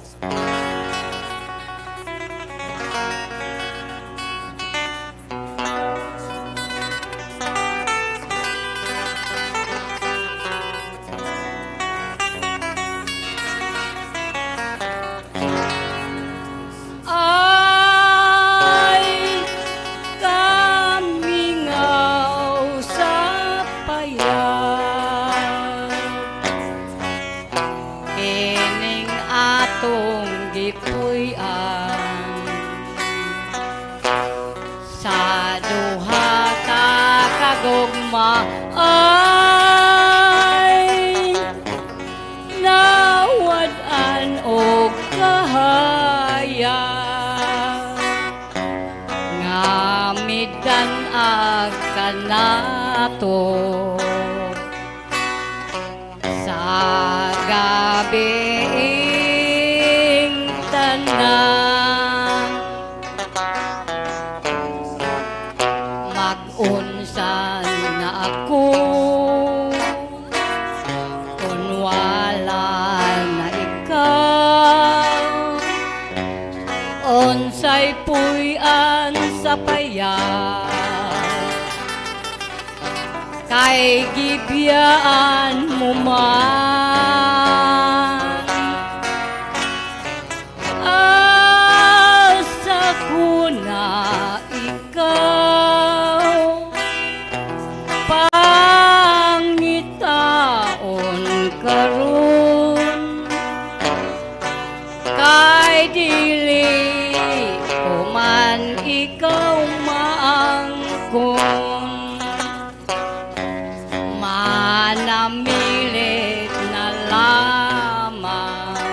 Ay, Kamingaw, Sapayaw, ining atong gipuy-an. Sa duha ka kagugma ay nawad-an og kahayag nga midan-ag kanato. Sa gabiing tanan, mag-unsa na ako kon wala na ikaw? Unsay puy-an, Sapayaw, kay gibiyaan mo man? Asa ko na ikaw pangitaon karon? Kay dili ko man ikaw maangkon. Manamilit na lamang,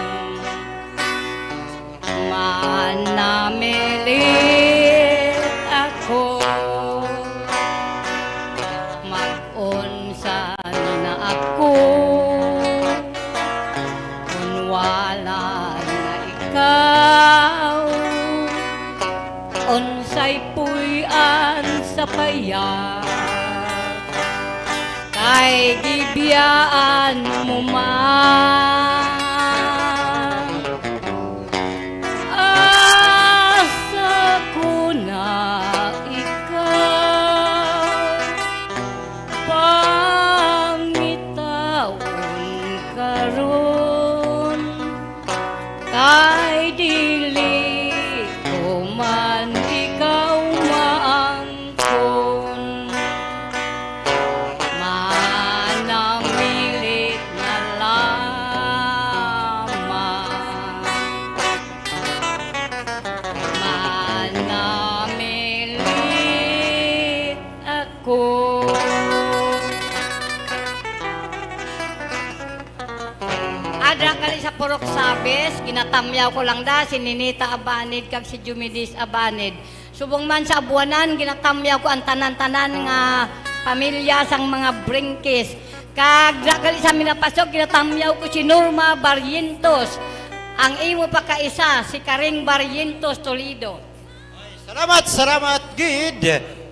manamilit ako. Mag-unsa na ako kon wala na ikaw? Unsay puy-an, Sapayaw, kay gibiyaan mo man? Asa ko na ikaw pangitaon karon? Kay dili ko man ikaw maangkon. Manamilit na lamang, manamilit ako. Adra kali sa Purok Sabes, ginatamyaw ko lang da si Ninita Abanid kag si Jumidis Abanid. Subong man sa Abuanan, ginatamyaw ko ang tanan-tanan nga pamilya sang mga Bringkis. Kag dra kali sa Minapasog, ginatamyaw ko si Norma Barrientos, ang imo pagkaisa, si Karing Barrientos Toledo. Ay, salamat, salamat gid,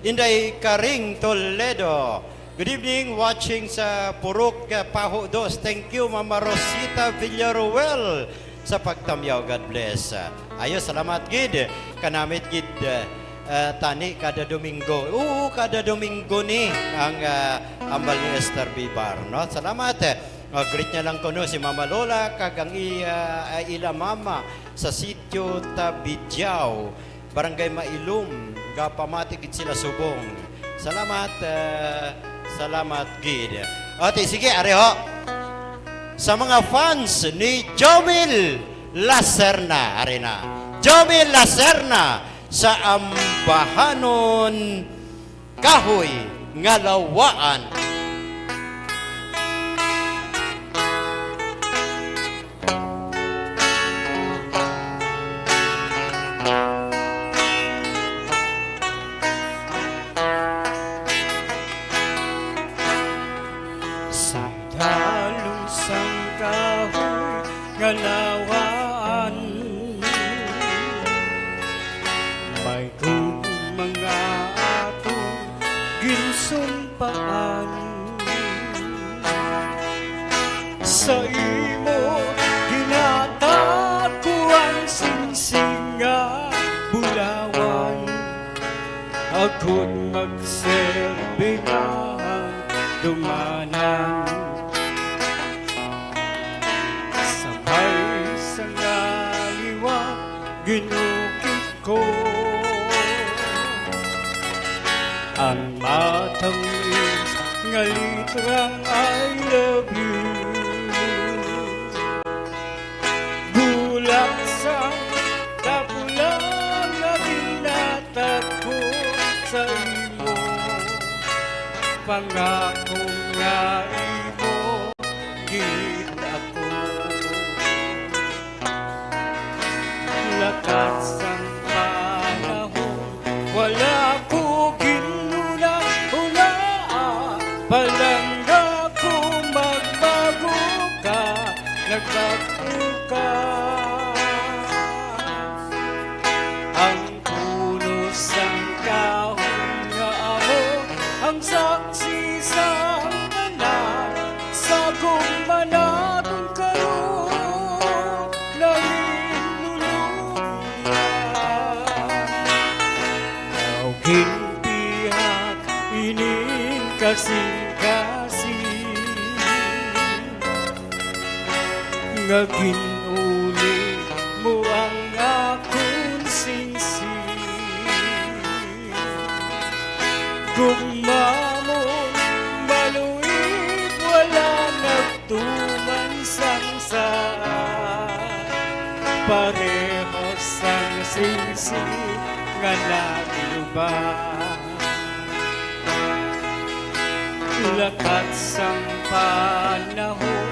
Inday Karing Toledo. Good evening, watching sa Purok, uh, Paho Dos. Thank you, Mama Rosita Villaruel, sa pagtamyaw. God bless. Uh, ayo, salamat gid. Kanamit gid, uh, uh, tani kada Domingo. Oo, kada Domingo ni ang, uh, ambal ni Esther Bibar, no? Salamat. Uh, greet niya lang kuno si Mama Lola kag ang i-, uh, uh, ila mama sa sitio Tabidiao. Barangay Mailom, gapamati gid sila subong. Salamat, ah, salamat gid. Ate, sige, ari ho. Sa mga fans ni Jomil Lacerna, ari na. Jomil Lacerna sa Ambahanon Kahoy nga Lawaan. Sa dalom sang kahoy nga lawaan, may gugma nga aton ginsumpaan. Sa imo ginhatag ko ang singsing nga bulawan, agod magserbi nga hangtumanan. Sa may sanga liwat ginukit ko ang matamis nga litrang I love you. Bulak sa kapulan nga ginatag ko sa imo, pangako nga imo gid ako. Lakat sang panahon, wala ko ginhuna-hunaa. Palangga ko magbago ka, nagbago ka. Ang puno sang kahoy nga amo ang saksi sang tanan, sa gugma naton karon nahinulog na. Daw ginpihak ining kasing-kasing nga gin-uli mo ang akon singsing. Gugma mo maluib, wala nagtuman sang saad, parehas sang singsing nga nagiluba. Lakat sang panahon,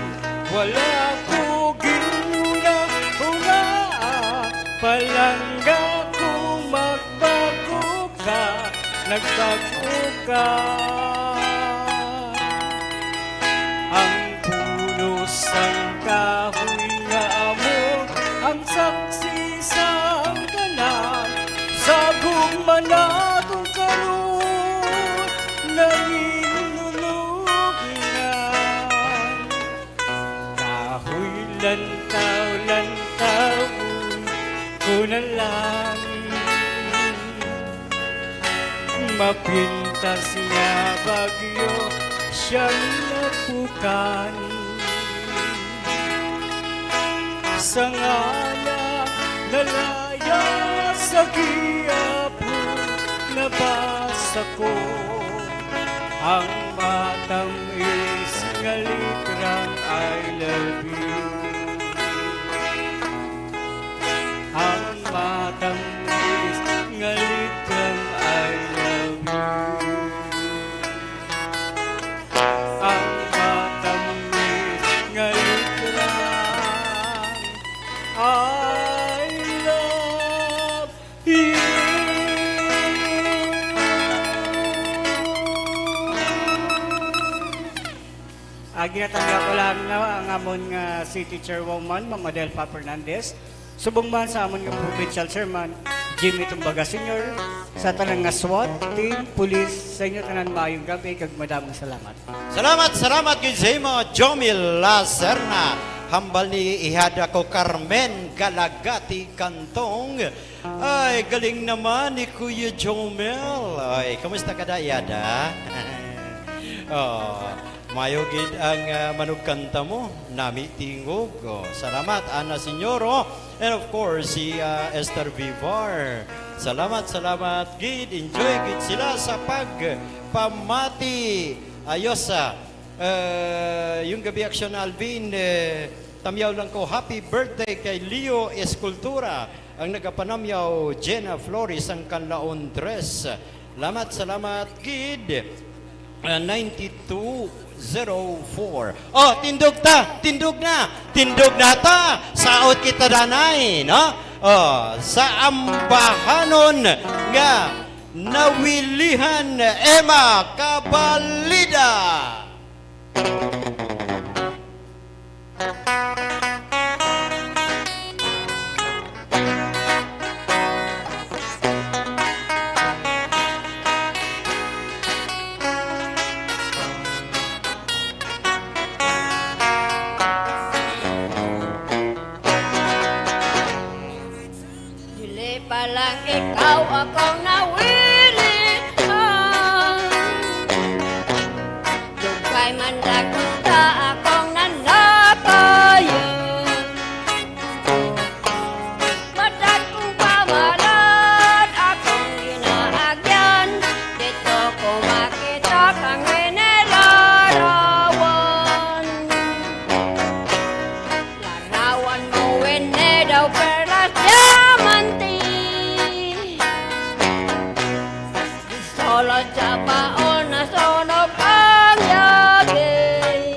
wala ko ginhuna-hunaa. Palangga ko magbago ka, nagbago ka. Ang puno sang kahoy nga amo ang saksi sang tanan, sa gugma naton karon nahinulog na. Kahoy lantaw-lantaw ko na lang, mapintas nga bagyo siyang napukan. Sa ngana nalaya sa gihapon, nabasa ko ang matamis nga litrang I love you. Ang matamis nga litrang I love you. Ang matamis nga litrang I love you. Ah, ginatangga ko lang, no, ang amon nga city chairwoman, Ma'am Adelfa Fernandez. Subong man sa amon nga provincial chairman, J Jimmy Tumbaga Senior, sa tanan nga SWAT team, police, sa inyo tanan maayong gab-i kag madamong salamat. Salamat, salamat gid sa imo, Jomil Lacerna. Hambal ni Ihada ko, Carmen Galagati Cantong. Ay, galing naman ni Kuya Jomel. Ay, kamusta ka da, Ihada? Oh, mayo gid ang, ah, manugkanta mo. Nami tingog. Oh, salamat, Ana Señoro. And of course, si, ah, Esther Vivar. Salamat, salamat gid. Enjoy gid sila sa pagpamati. Ayos, ah. Eh, yung gabi, Action Alvin, eh, tamyaw lang ko, happy birthday kay Leo Escultura, ang nagapanamyaw, Jenna Flores, ang kanlaon dress. Salamat, salamat gid. Ah, nine two zero four. Oh, tindog ta, tindog na, tindog na ta. Saot kita danay, no? Oh, sa ambahanon nga nawilihan, Emma Cabalida. Dili pa lang ikaw akong nawilihan. Dugay man lang kita akong nanakayan. Madagkong pamalan akong ginaagyan. Dito ko makita kang inilarawan. Larawan mo, wene daw perlas, diamante. Solo sa baon na sunog ang yagi.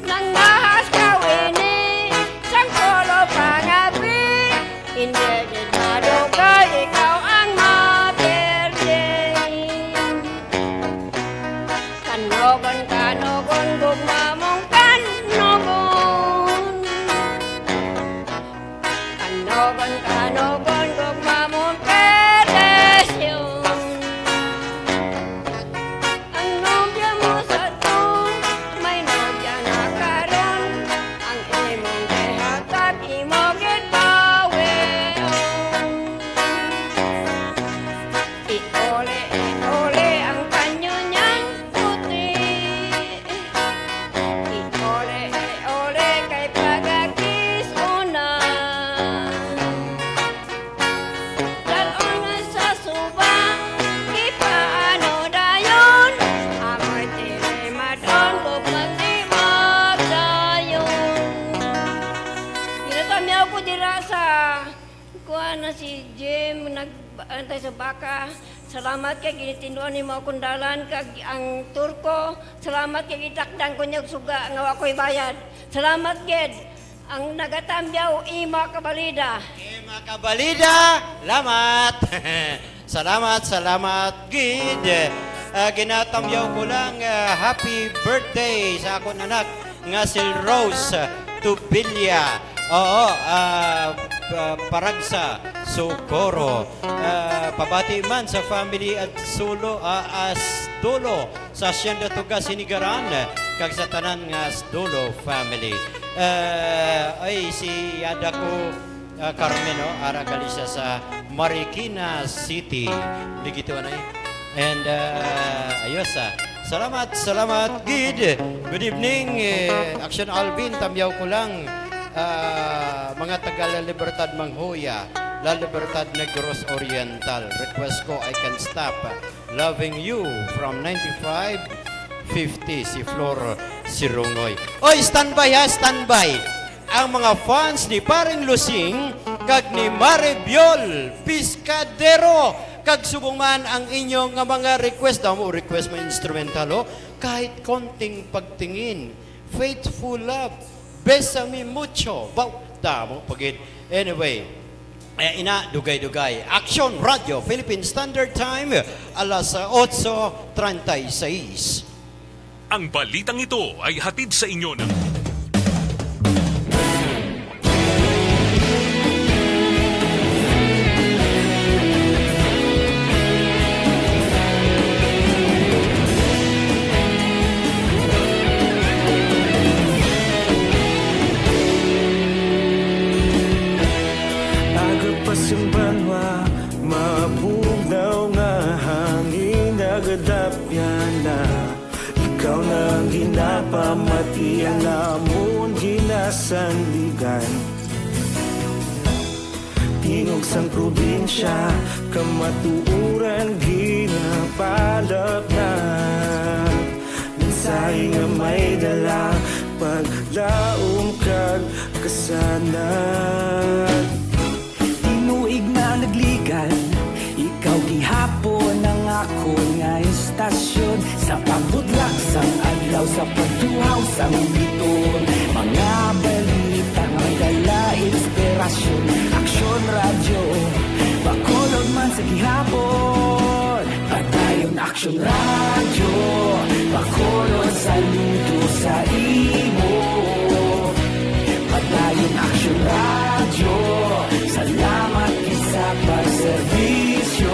Nangahas ka, wene, sang solo pangabi. Hindi gid madugay, ikaw ang maperde. Kanogon, kanogon, gugma mong kanogon. Kanogon, kanogon, gugma mong perdesyon. Ang nobya mo sa to, may nobya na karon. Ang imong gihatag, imo gid bawion. Iuli, iuli ang panyo niyang puti. Iuli, iuli kay pagakis una. Dal-on na sa suba, ipaano dayon? Amoy tilimadon, bukod di magdayon. Ginatamyaw ko dira sa kuan na si Jim, nag-antay sa baka. Salamat kay ginitinduan nimo akong dalan, kag ang turko. Salamat kay gitakdan ko niya og suga nga wa ko'y bayad. Salamat gid. Ang nagatambyaw, Ima Kabalida. Ima Kabalida, salamat. Salamat, salamat gid. Ah, ginatambyaw ko lang, ah, happy birthday sa akon anak nga si Rose Tubilla. Oo, ah, pa-, Paragsa, Socorro. Ah, pabati man sa family at Sulo, ah, Astulo, sa Hacienda Tugas, Hinigaran, kag sa tanan nga Asdulo family. Eh, ay, si Yada ko, ah, Carmen, no? Ara gali siya sa Marikina City. Ligito, ano, eh? And, ah, ayos, ah. Salamat, salamat, gid. Good evening, eh, Action Alvin, tamyaw ko lang, ah, mga taga La Libertad, Manghuya, La Libertad, Negros Oriental. Request ko, I Can Stop Loving You from ninety-five fifty, si Flor Sirungoy. Oy, standby ha, standby. Ang mga fans ni Paring Lusing kag ni Mare Biol Piscadero, kag subong man ang inyo nga mga request, damo request mo instrumental, oh. Kahit konting pagtingin, Faithful Love, Bésame Mucho. Baw, damo pa gid. Anyway, eh, ina, dugay-dugay. Action Radio, Philippine Standard Time, alas otso treinta y seis. Ang balitang ito ay hatid sa inyo ng Sang banwa, mabugnaw nga hangin nagadapyan na. Ikaw na ang ginapamatian, amon ginasandigan. Tingog sang probinsya, kamatuoran ginapalapnat. Mensahe nga may dala, paglaom kag kasanag. Tinuig na nagligan, ikaw gihapon ang akon nga istasyon. Sa pagbutlak sang adlaw, sa pagtuhaw sang bituon, mga balita nga may dala inspirasyon. Aksyon Radyo, Bacolod man sa gihapon. Padayon Aksyon Radyo, Bacolod, saludo sa imo. Padayon Aksyon Radyo, salamat gid sa pagserbisyo.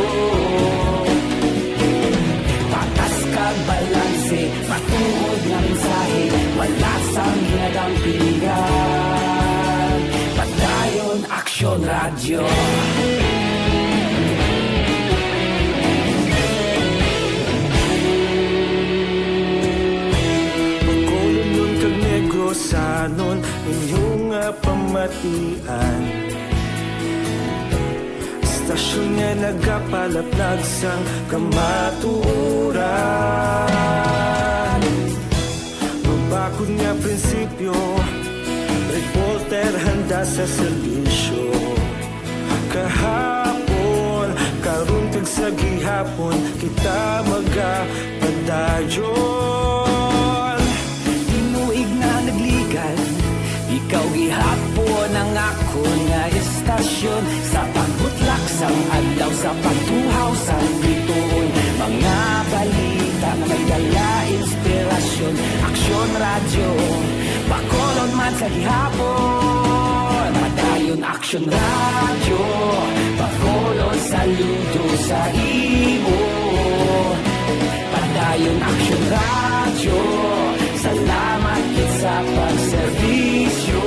Patas kag balanse, matuod nga mensahe, wala sang ginadampigan. Padayon Aksyon Radyo. Bacolodnon kag Negrosanon, inyo nga pamatian. Istasyon nga nagapalapnag sang kamatuoran. Mabakod nga prinsipyo, reporter handa sa serbisyo. Kahapon, karon kag sa gihapon, kita magapadayon. Tinuig na nagligan, ikaw gihapon ang akon nga istasyon. Sa pagbutlak sang adlaw, sa pagtuhaw sang bituon, mga balita nga may dala inspirasyon. Aksyon Radyo, Bacolod man sa gihapon. Padayon Aksyon Radyo, Bacolod, saludo sa imo. Padayon Aksyon Radyo, salamat gid sa pagserbisyo.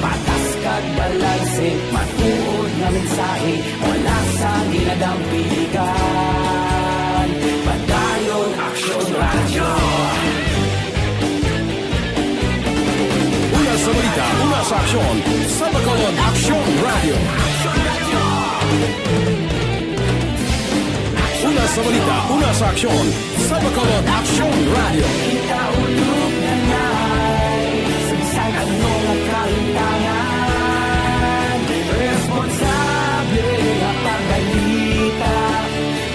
Patas kag balanse, matuod nga mensahe, wala sang ginadampigan. Padayon Aksyon Radyo. Una sa balita, una sa aksyon, sa Bacolod Aksyon Radyo. Una sa balita, una sa aksyon, sa Bacolod Aksyon Radyo. Kita ulog na nai, sa bisan ano nga kalintangan, responsable nga pagbalita,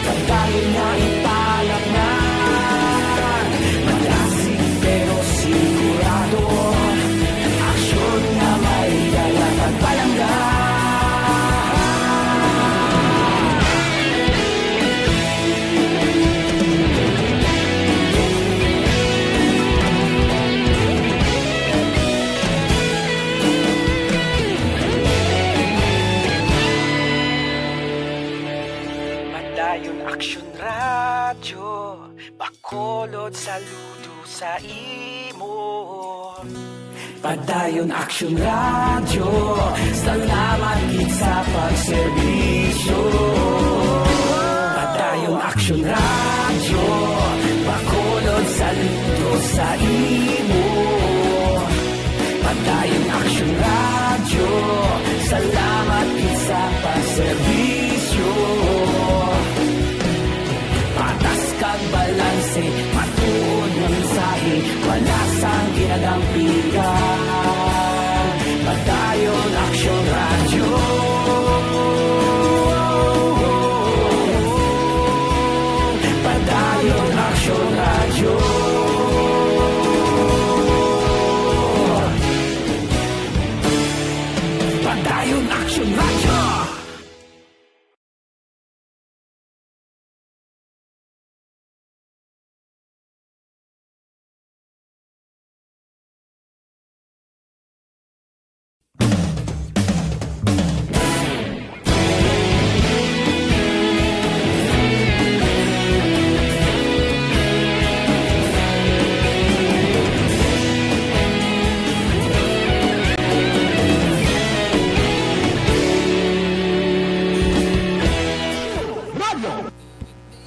pagdali nga ipalapnan. Malasig pero sigurado, aksyon nga may dala pagpalangga. Padayon Aksyon Radyo, Bacolod, saludo sa imo. Padayon Aksyon Radyo, salamat gid sa pagserbisyo. Padayon Aksyon Radyo, Bacolod, saludo sa imo. Padayon Aksyon Radyo, salamat gid sa pagserbisyo. Patas kag balanse, matuod nga mensahe, wala sang ginadampigan. Padayon Aksyon Radyo. Padayon Aksyon Radyo. Padayon Aksyon Radyo.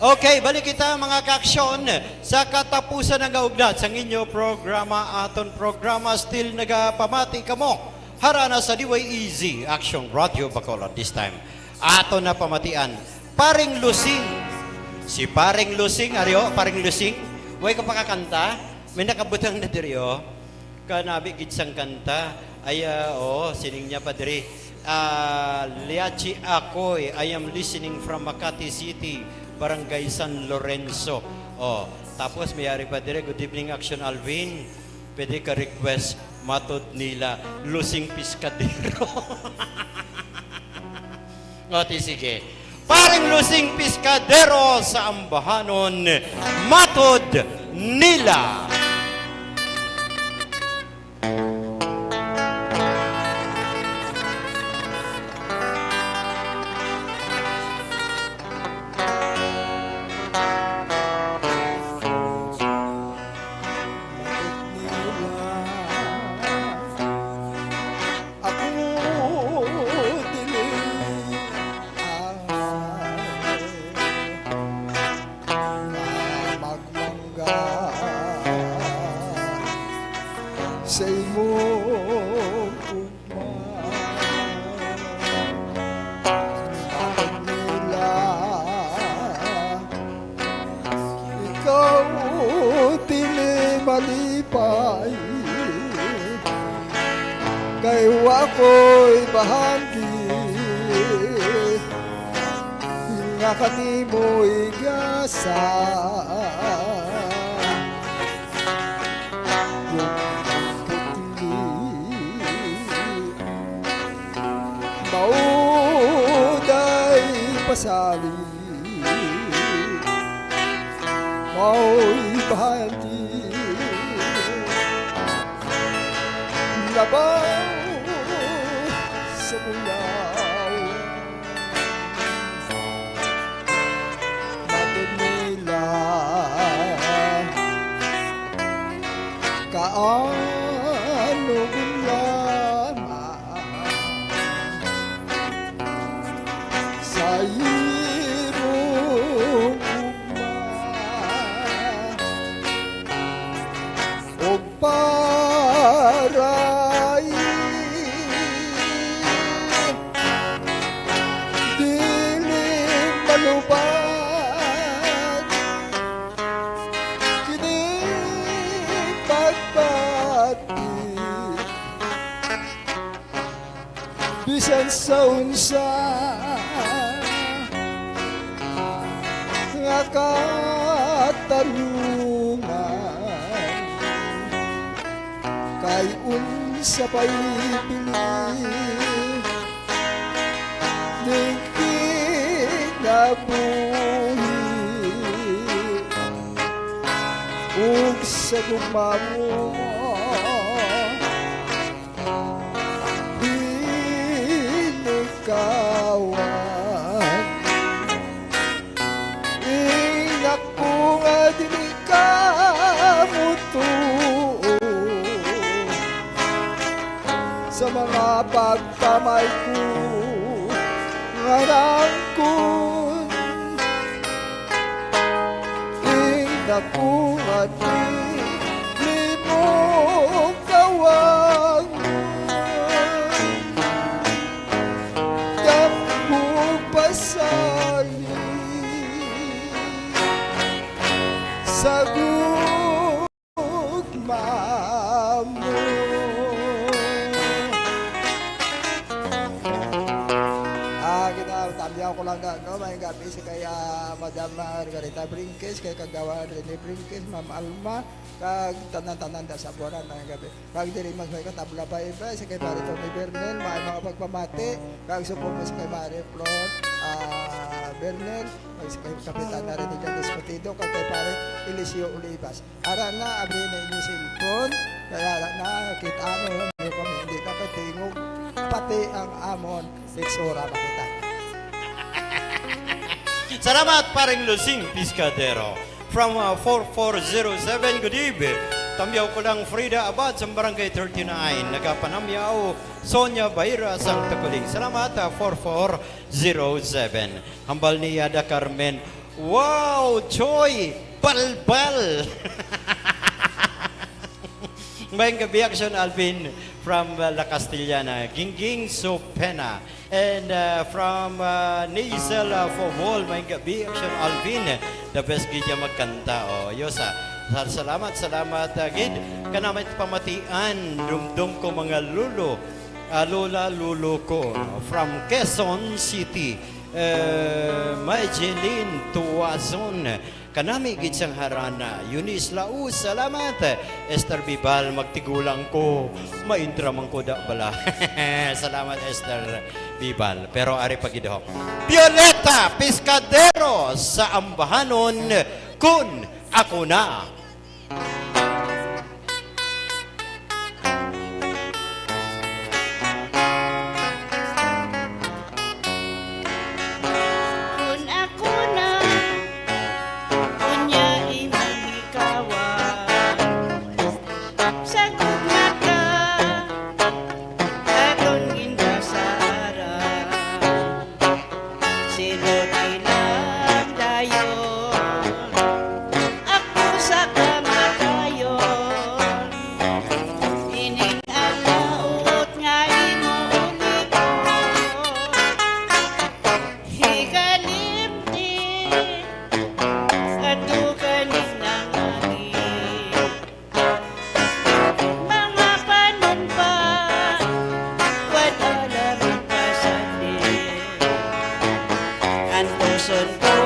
Okay, balik kita, mga ka-aksyon, sa katapusan nga ugnat sang inyo programa, aton programa, still nagapamati kamo. Harana sa D Y E Z Action Radio Bacolod this time. Ato na pamatian, Paring Lusing. Si Paring Lusing, ari o, Paring Lusing, way ka pakakanta? May nakabutang na diri, o. Kanabi gid sang kanta. Ay, ah, oo, sining niya pa diri. Ah, Liachi Akoy, "I am listening from Makati City, Barangay San Lorenzo." Oh, tapos may ari pa diri, "Good evening, Action Alvin. Pwede ka request, matod nila, Lusing Piskadero." O, ti sige. Paring Lusing Piskadero sa ambahanon, matod nila. Ako dili ang magmangga sa imong ugma. Bakit nila ikaw dili malipay? Kay wa ko'y bahandi nga kanimo'y gasa. Putli, mao day pasali. Mao'y bahandi labaw sa bulaw. Matod nila, kaano gid lamang sa imong ugma o paray. Dili malubad kini pagbati. Bisan sa unsa nga katarungan, kay unsa pa'y bili ning kinabuhi ug sa gugma mo. Binikawan ing ako nga dili ka mutuo sa mga pagtamay ko nga nangkon. Ing ako nga dili mo kawangon, dako pasali sa gugma mo. Ah, ginatamyaw ko lang na, no, may gabi sa kay, ah, Madam Margarita Brinquez, kay Kagawad Rene Brinquez, Ma'am Alma, kag tanan-tanan da sa Buanan, may gabi. Kag diri man may katabla pa iba, sa kay Pare Tony Bernal, may mga pagpamati, kag subong sa kay Mare Flor, ah, Bernal, kag sa kay Kapitan na rin ni Dennis Patido, kag kay Pare Eliseo Olivas. Ara na, abri na inyo cellphone, kay ara na, kita mo, hindi kami, hindi ka katingog, pati ang amon, itsura makita. Salamat, Paring Lusing Piscadero. From, uh, four four zero seven, good eve. Tamyaw ko lang, Frida Abad sa Barangay thirty-nine. Nagapanamyaw, Sonia Baira sang Taguling. Salamat, uh, four four zero seven. Hambal ni Yada Carmen, Wow, Joy Balbal. Maayong gabi, Action Alvin from, uh, La Castellana. Gingging Sopena. And, uh, from, uh, Nazel, uh, Fomol, maayong gabi, Action Alvin. The best gid niya magkanta. Oh, Yosa. Sa-, salamat, salamat, uh, gid. Kanamit pamatian, dumdum ko mga lolo, uh, lola, lolo ko. From Quezon City, uh, Majelin Tuazon. Kanami gid sang harana. Eunice Laus, salamat. Esther Bibal, magtigulang ko. Maintra man ko da bala. Salamat, Esther Bibal. Pero ari pa gid ho. Violeta Piscadero sa Ambahanon, kun ako na. Kun ako na, unya imong likawan. Sa gugma ka, aton ginpasaran. Silot ilang dayon, ako sa kamatayon. Ining alaot nga imo uliton. Higalimti, adto kaning nangagi. Mga panumpa, wala lang pasali. Antuson ko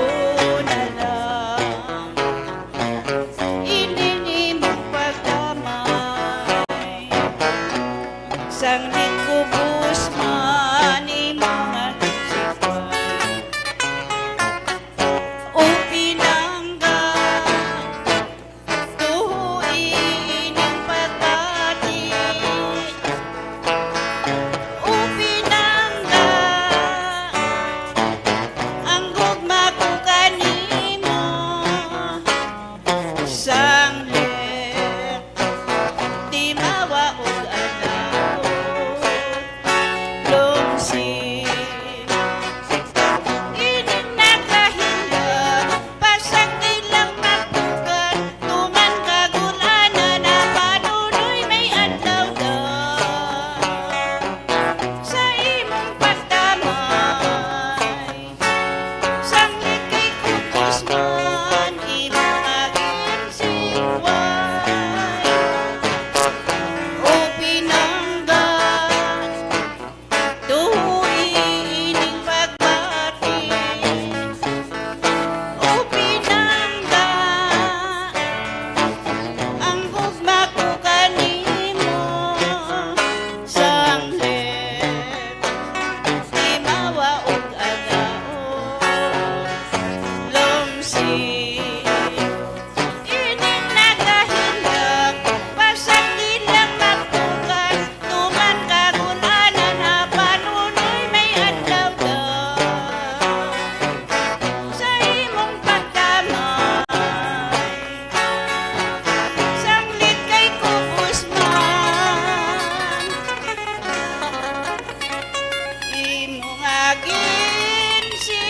na lang ining imong pagdamay. Sang likubos man imong mga sikway. O pinangga, tuho ining pagbati. O pinangga, ang gugma ko kanimo. Sang lip, timawa ug anaw. Lungsi. Ining nakahinga, pasagdi lang mapukan, tuman kagul-anan na panunoy may adlaw na. Sa imong pagdamay, sang likay kutos man, imong agin sikway. O pinangga, tuhoy ining pagbati. O pinangga, ang gugma ko kanimo, sang lip, timawa ug anaw. Lungsi. Ining nagahilak, pasagdi lang mapukan, tuman kagul-anan na panunoy may adlaw daw. Sa imong pagdamay, sanglit kay kubos man. Imo nga ginsikway.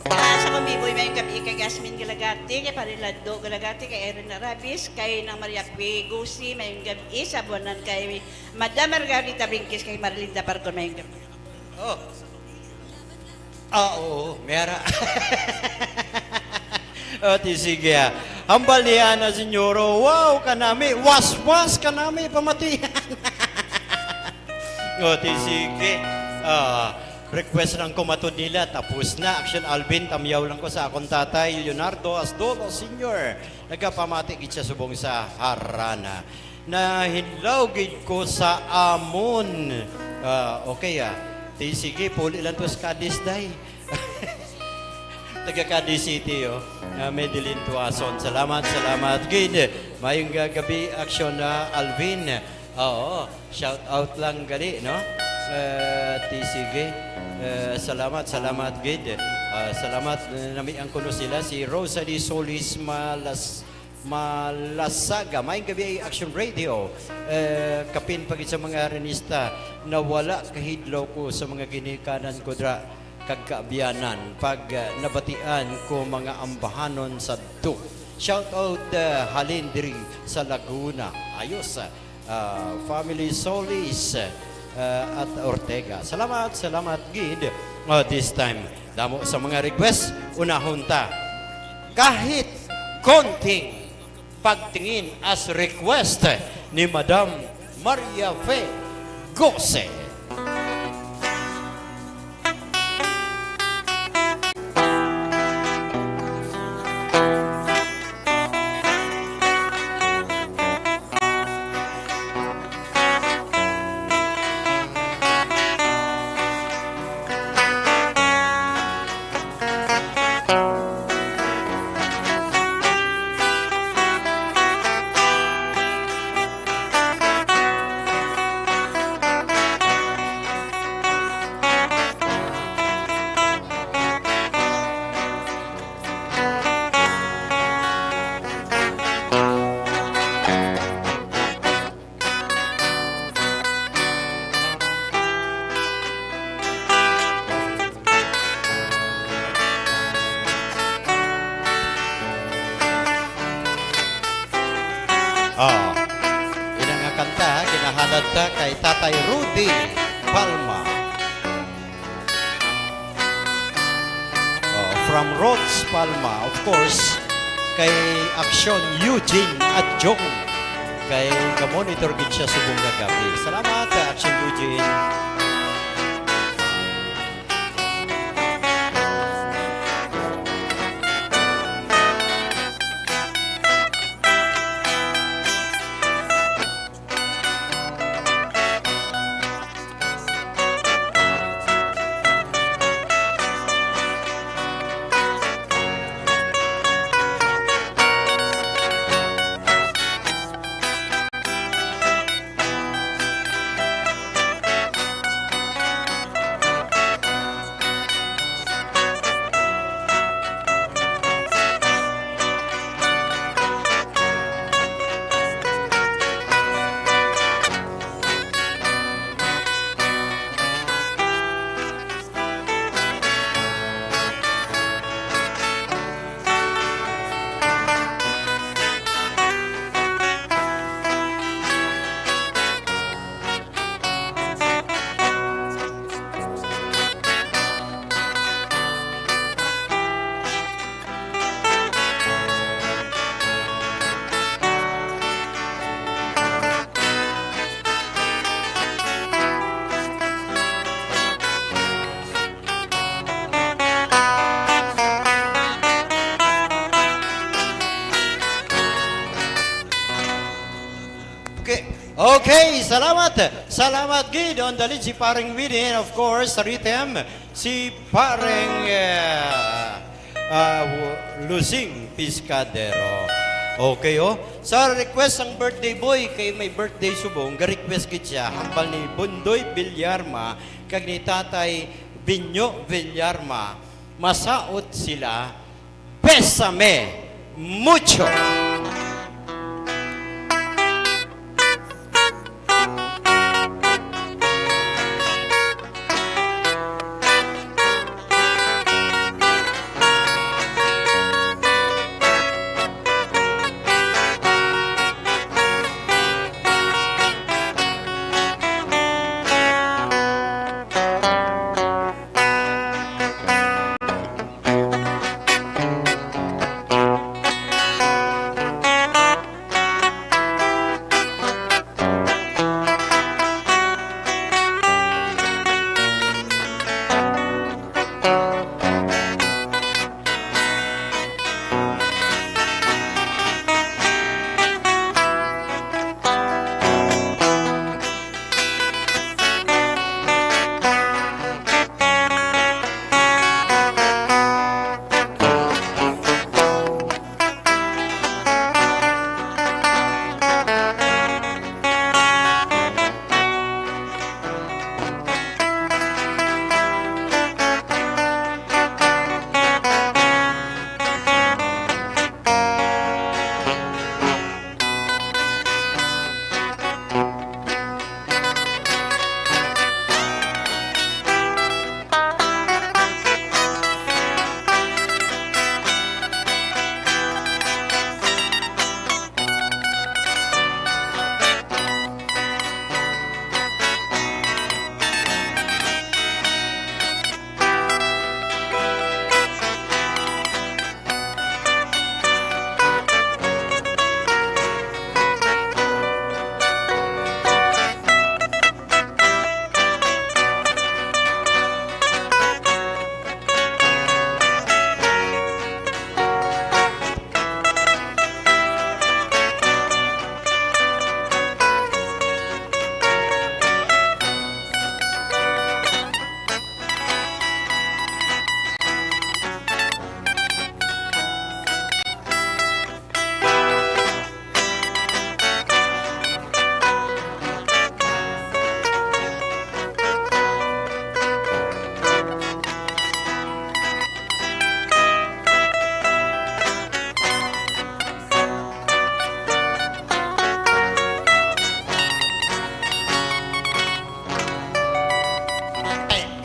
Ah, sa Kumiboy, maayong gabi kay Gasmin Galagati, kay Pare Lando Galagati, kay Erin Arabis, kay Nang Maria Quigosi, maayong gabi sa buwanan kay Madam Margarita Bringkis, kay Marlinda Barcon, maayong gabi. Oh. Ah, oo, may ara. O, ti sige, ah. Hambal ni Ana Senyoro, wow, kanami, waswas, kanami, pamatian. O, ti sige. Ah, request lang ko matod nila, tapos na. Action Alvin, tamyaw lang ko sa akon tatay, Leonardo Asdolo Senior. Nagapamati gid siya subong sa harana. Nahinlaw gid ko sa amon. Ah, okay, ah. Ti sige, puli lang to sa Cadiz, day. Taga Cadiz City, oh. Ah, Madeline Tuason. Salamat, salamat gid. Mayong ga-, gabi, Action, ah, Alvin. Oo, shout out lang gali, no? Ah, ti sige. Ah, salamat, salamat gid. Ah, salamat, eh, namian kuno sila, si Rosalie Solis Malas-, Malasaga. Maayong gabi, Action Radio. Eh, kapin pa gid sa mga Arenista, na wala kahidlaw ko sa mga ginikanan ko dra kag kaabyanan pag, eh, nabatian ko mga ambahanon sadto. Shout out, eh, halin diri sa Laguna. Ayos, ah, family Solis, eh, at Ortega. Salamat, salamat gid. Ah, this time, damo sa mga request, unahon ta. Kahit konting pagtingin as request ni Madam Maria Fe Gose. Ah, ina nga kanta, ginahalad ta kay Tatay Rudy Palma. Oh, from Rods Palma, of course, kay Action Eugene Adjong. Kay ga-monitor gid siya subong nga gab-i. Salamat, Action Eugene. Okay. Okay, salamat. Salamat gid. On the lead si Pareng Winnie, and of course, sa rhythm, si Pareng, eh, ah, Lusing Piscadero. Okay, oh. Sa request sang birthday boy, kay may birthday subong, ga-request gid siya. Hambal ni Bundoy Villarma, kag ni Tatay Binyo Villarma, masaot sila. Bésame mucho.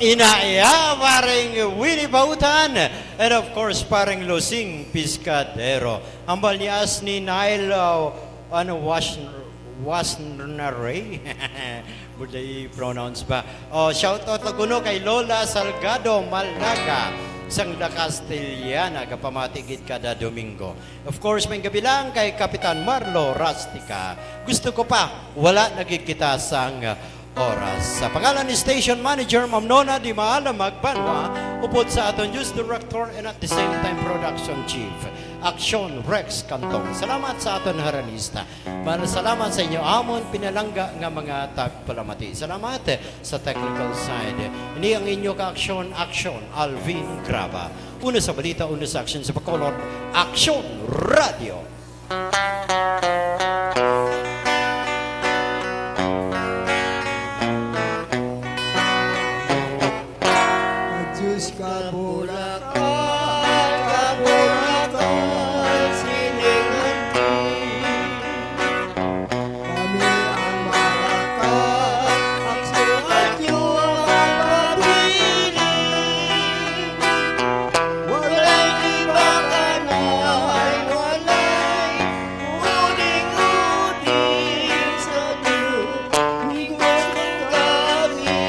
Inaya, pareng Winnie Bautan, and of course, pareng Losing Piscadero. Ambal ni Asni Nile, uh, ano, Wash-, Wasnare? Budlay pronounce ba? Oh, shout out na kuno kay Lola Salgado Malaga sang La Castellana, gapamati gid kada Domingo. Of course, may gabi lang kay Kapitan Marlo Rustica. Gusto ko pa, wala na gid kita sang oras. Sa pangalan ni Station Manager Ma'am Nona Di Maalam Magbanwa, upod sa aton News Director and at the same time Production Chief, Aksyon Rex Cantong. Salamat sa aton haranista. Mal-, salamat sa inyo amon pinalangga nga mga tagpalamati. Salamat sa technical side. Ini ang inyo ka-aksyon, Aksyon, Alvin Craba. Una sa balita, una sa aksyon sa Bacolod, Aksyon Radio. Diyos ka, Bulacan, ka, Bulacan, sining anti. Kami ang Malacan, Aksyon Radio ang mapili. Walay iba ka na, walay uling-uling sa Dios. Gusto kami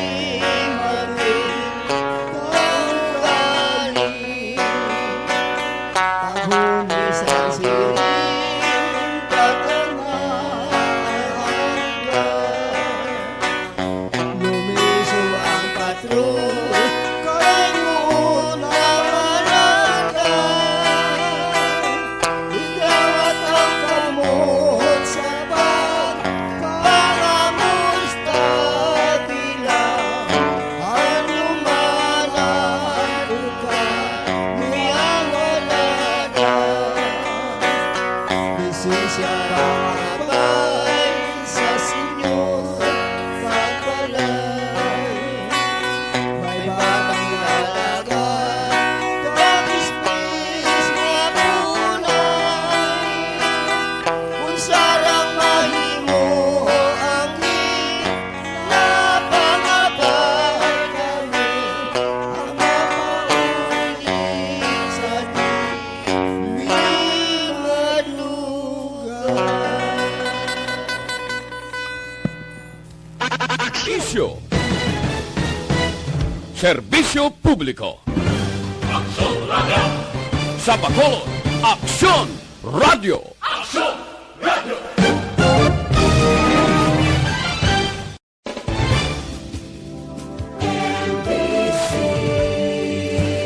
maging kaugali. Paghulis ang siring, katanaan. Lumiso ang patrol, kay muuna man ang daan. Idawat ang kamot sa pagpangamusta, di lang anuman ang kami ang wala na. Lisensya pangabay sa Senyor, pagbalay. May batang alaga, kag ispis nga bunay. Unsa lang mahimo ang ginapangabay kami, ang mapauli sa di madlugan. Isyu. Serbisyo publiko. Aksyon Radio. Sa Bacolod, Aksyon Radio. Aksyon Radio.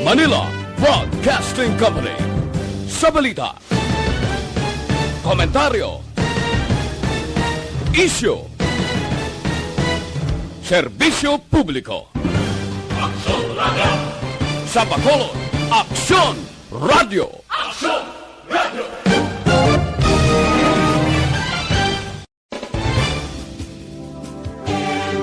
Manila Broadcasting Company. Sa balita, komentaryo, isyu, serbisyo publiko. Aksyon Radio. Sa Bacolod, Aksyon Radio. Aksyon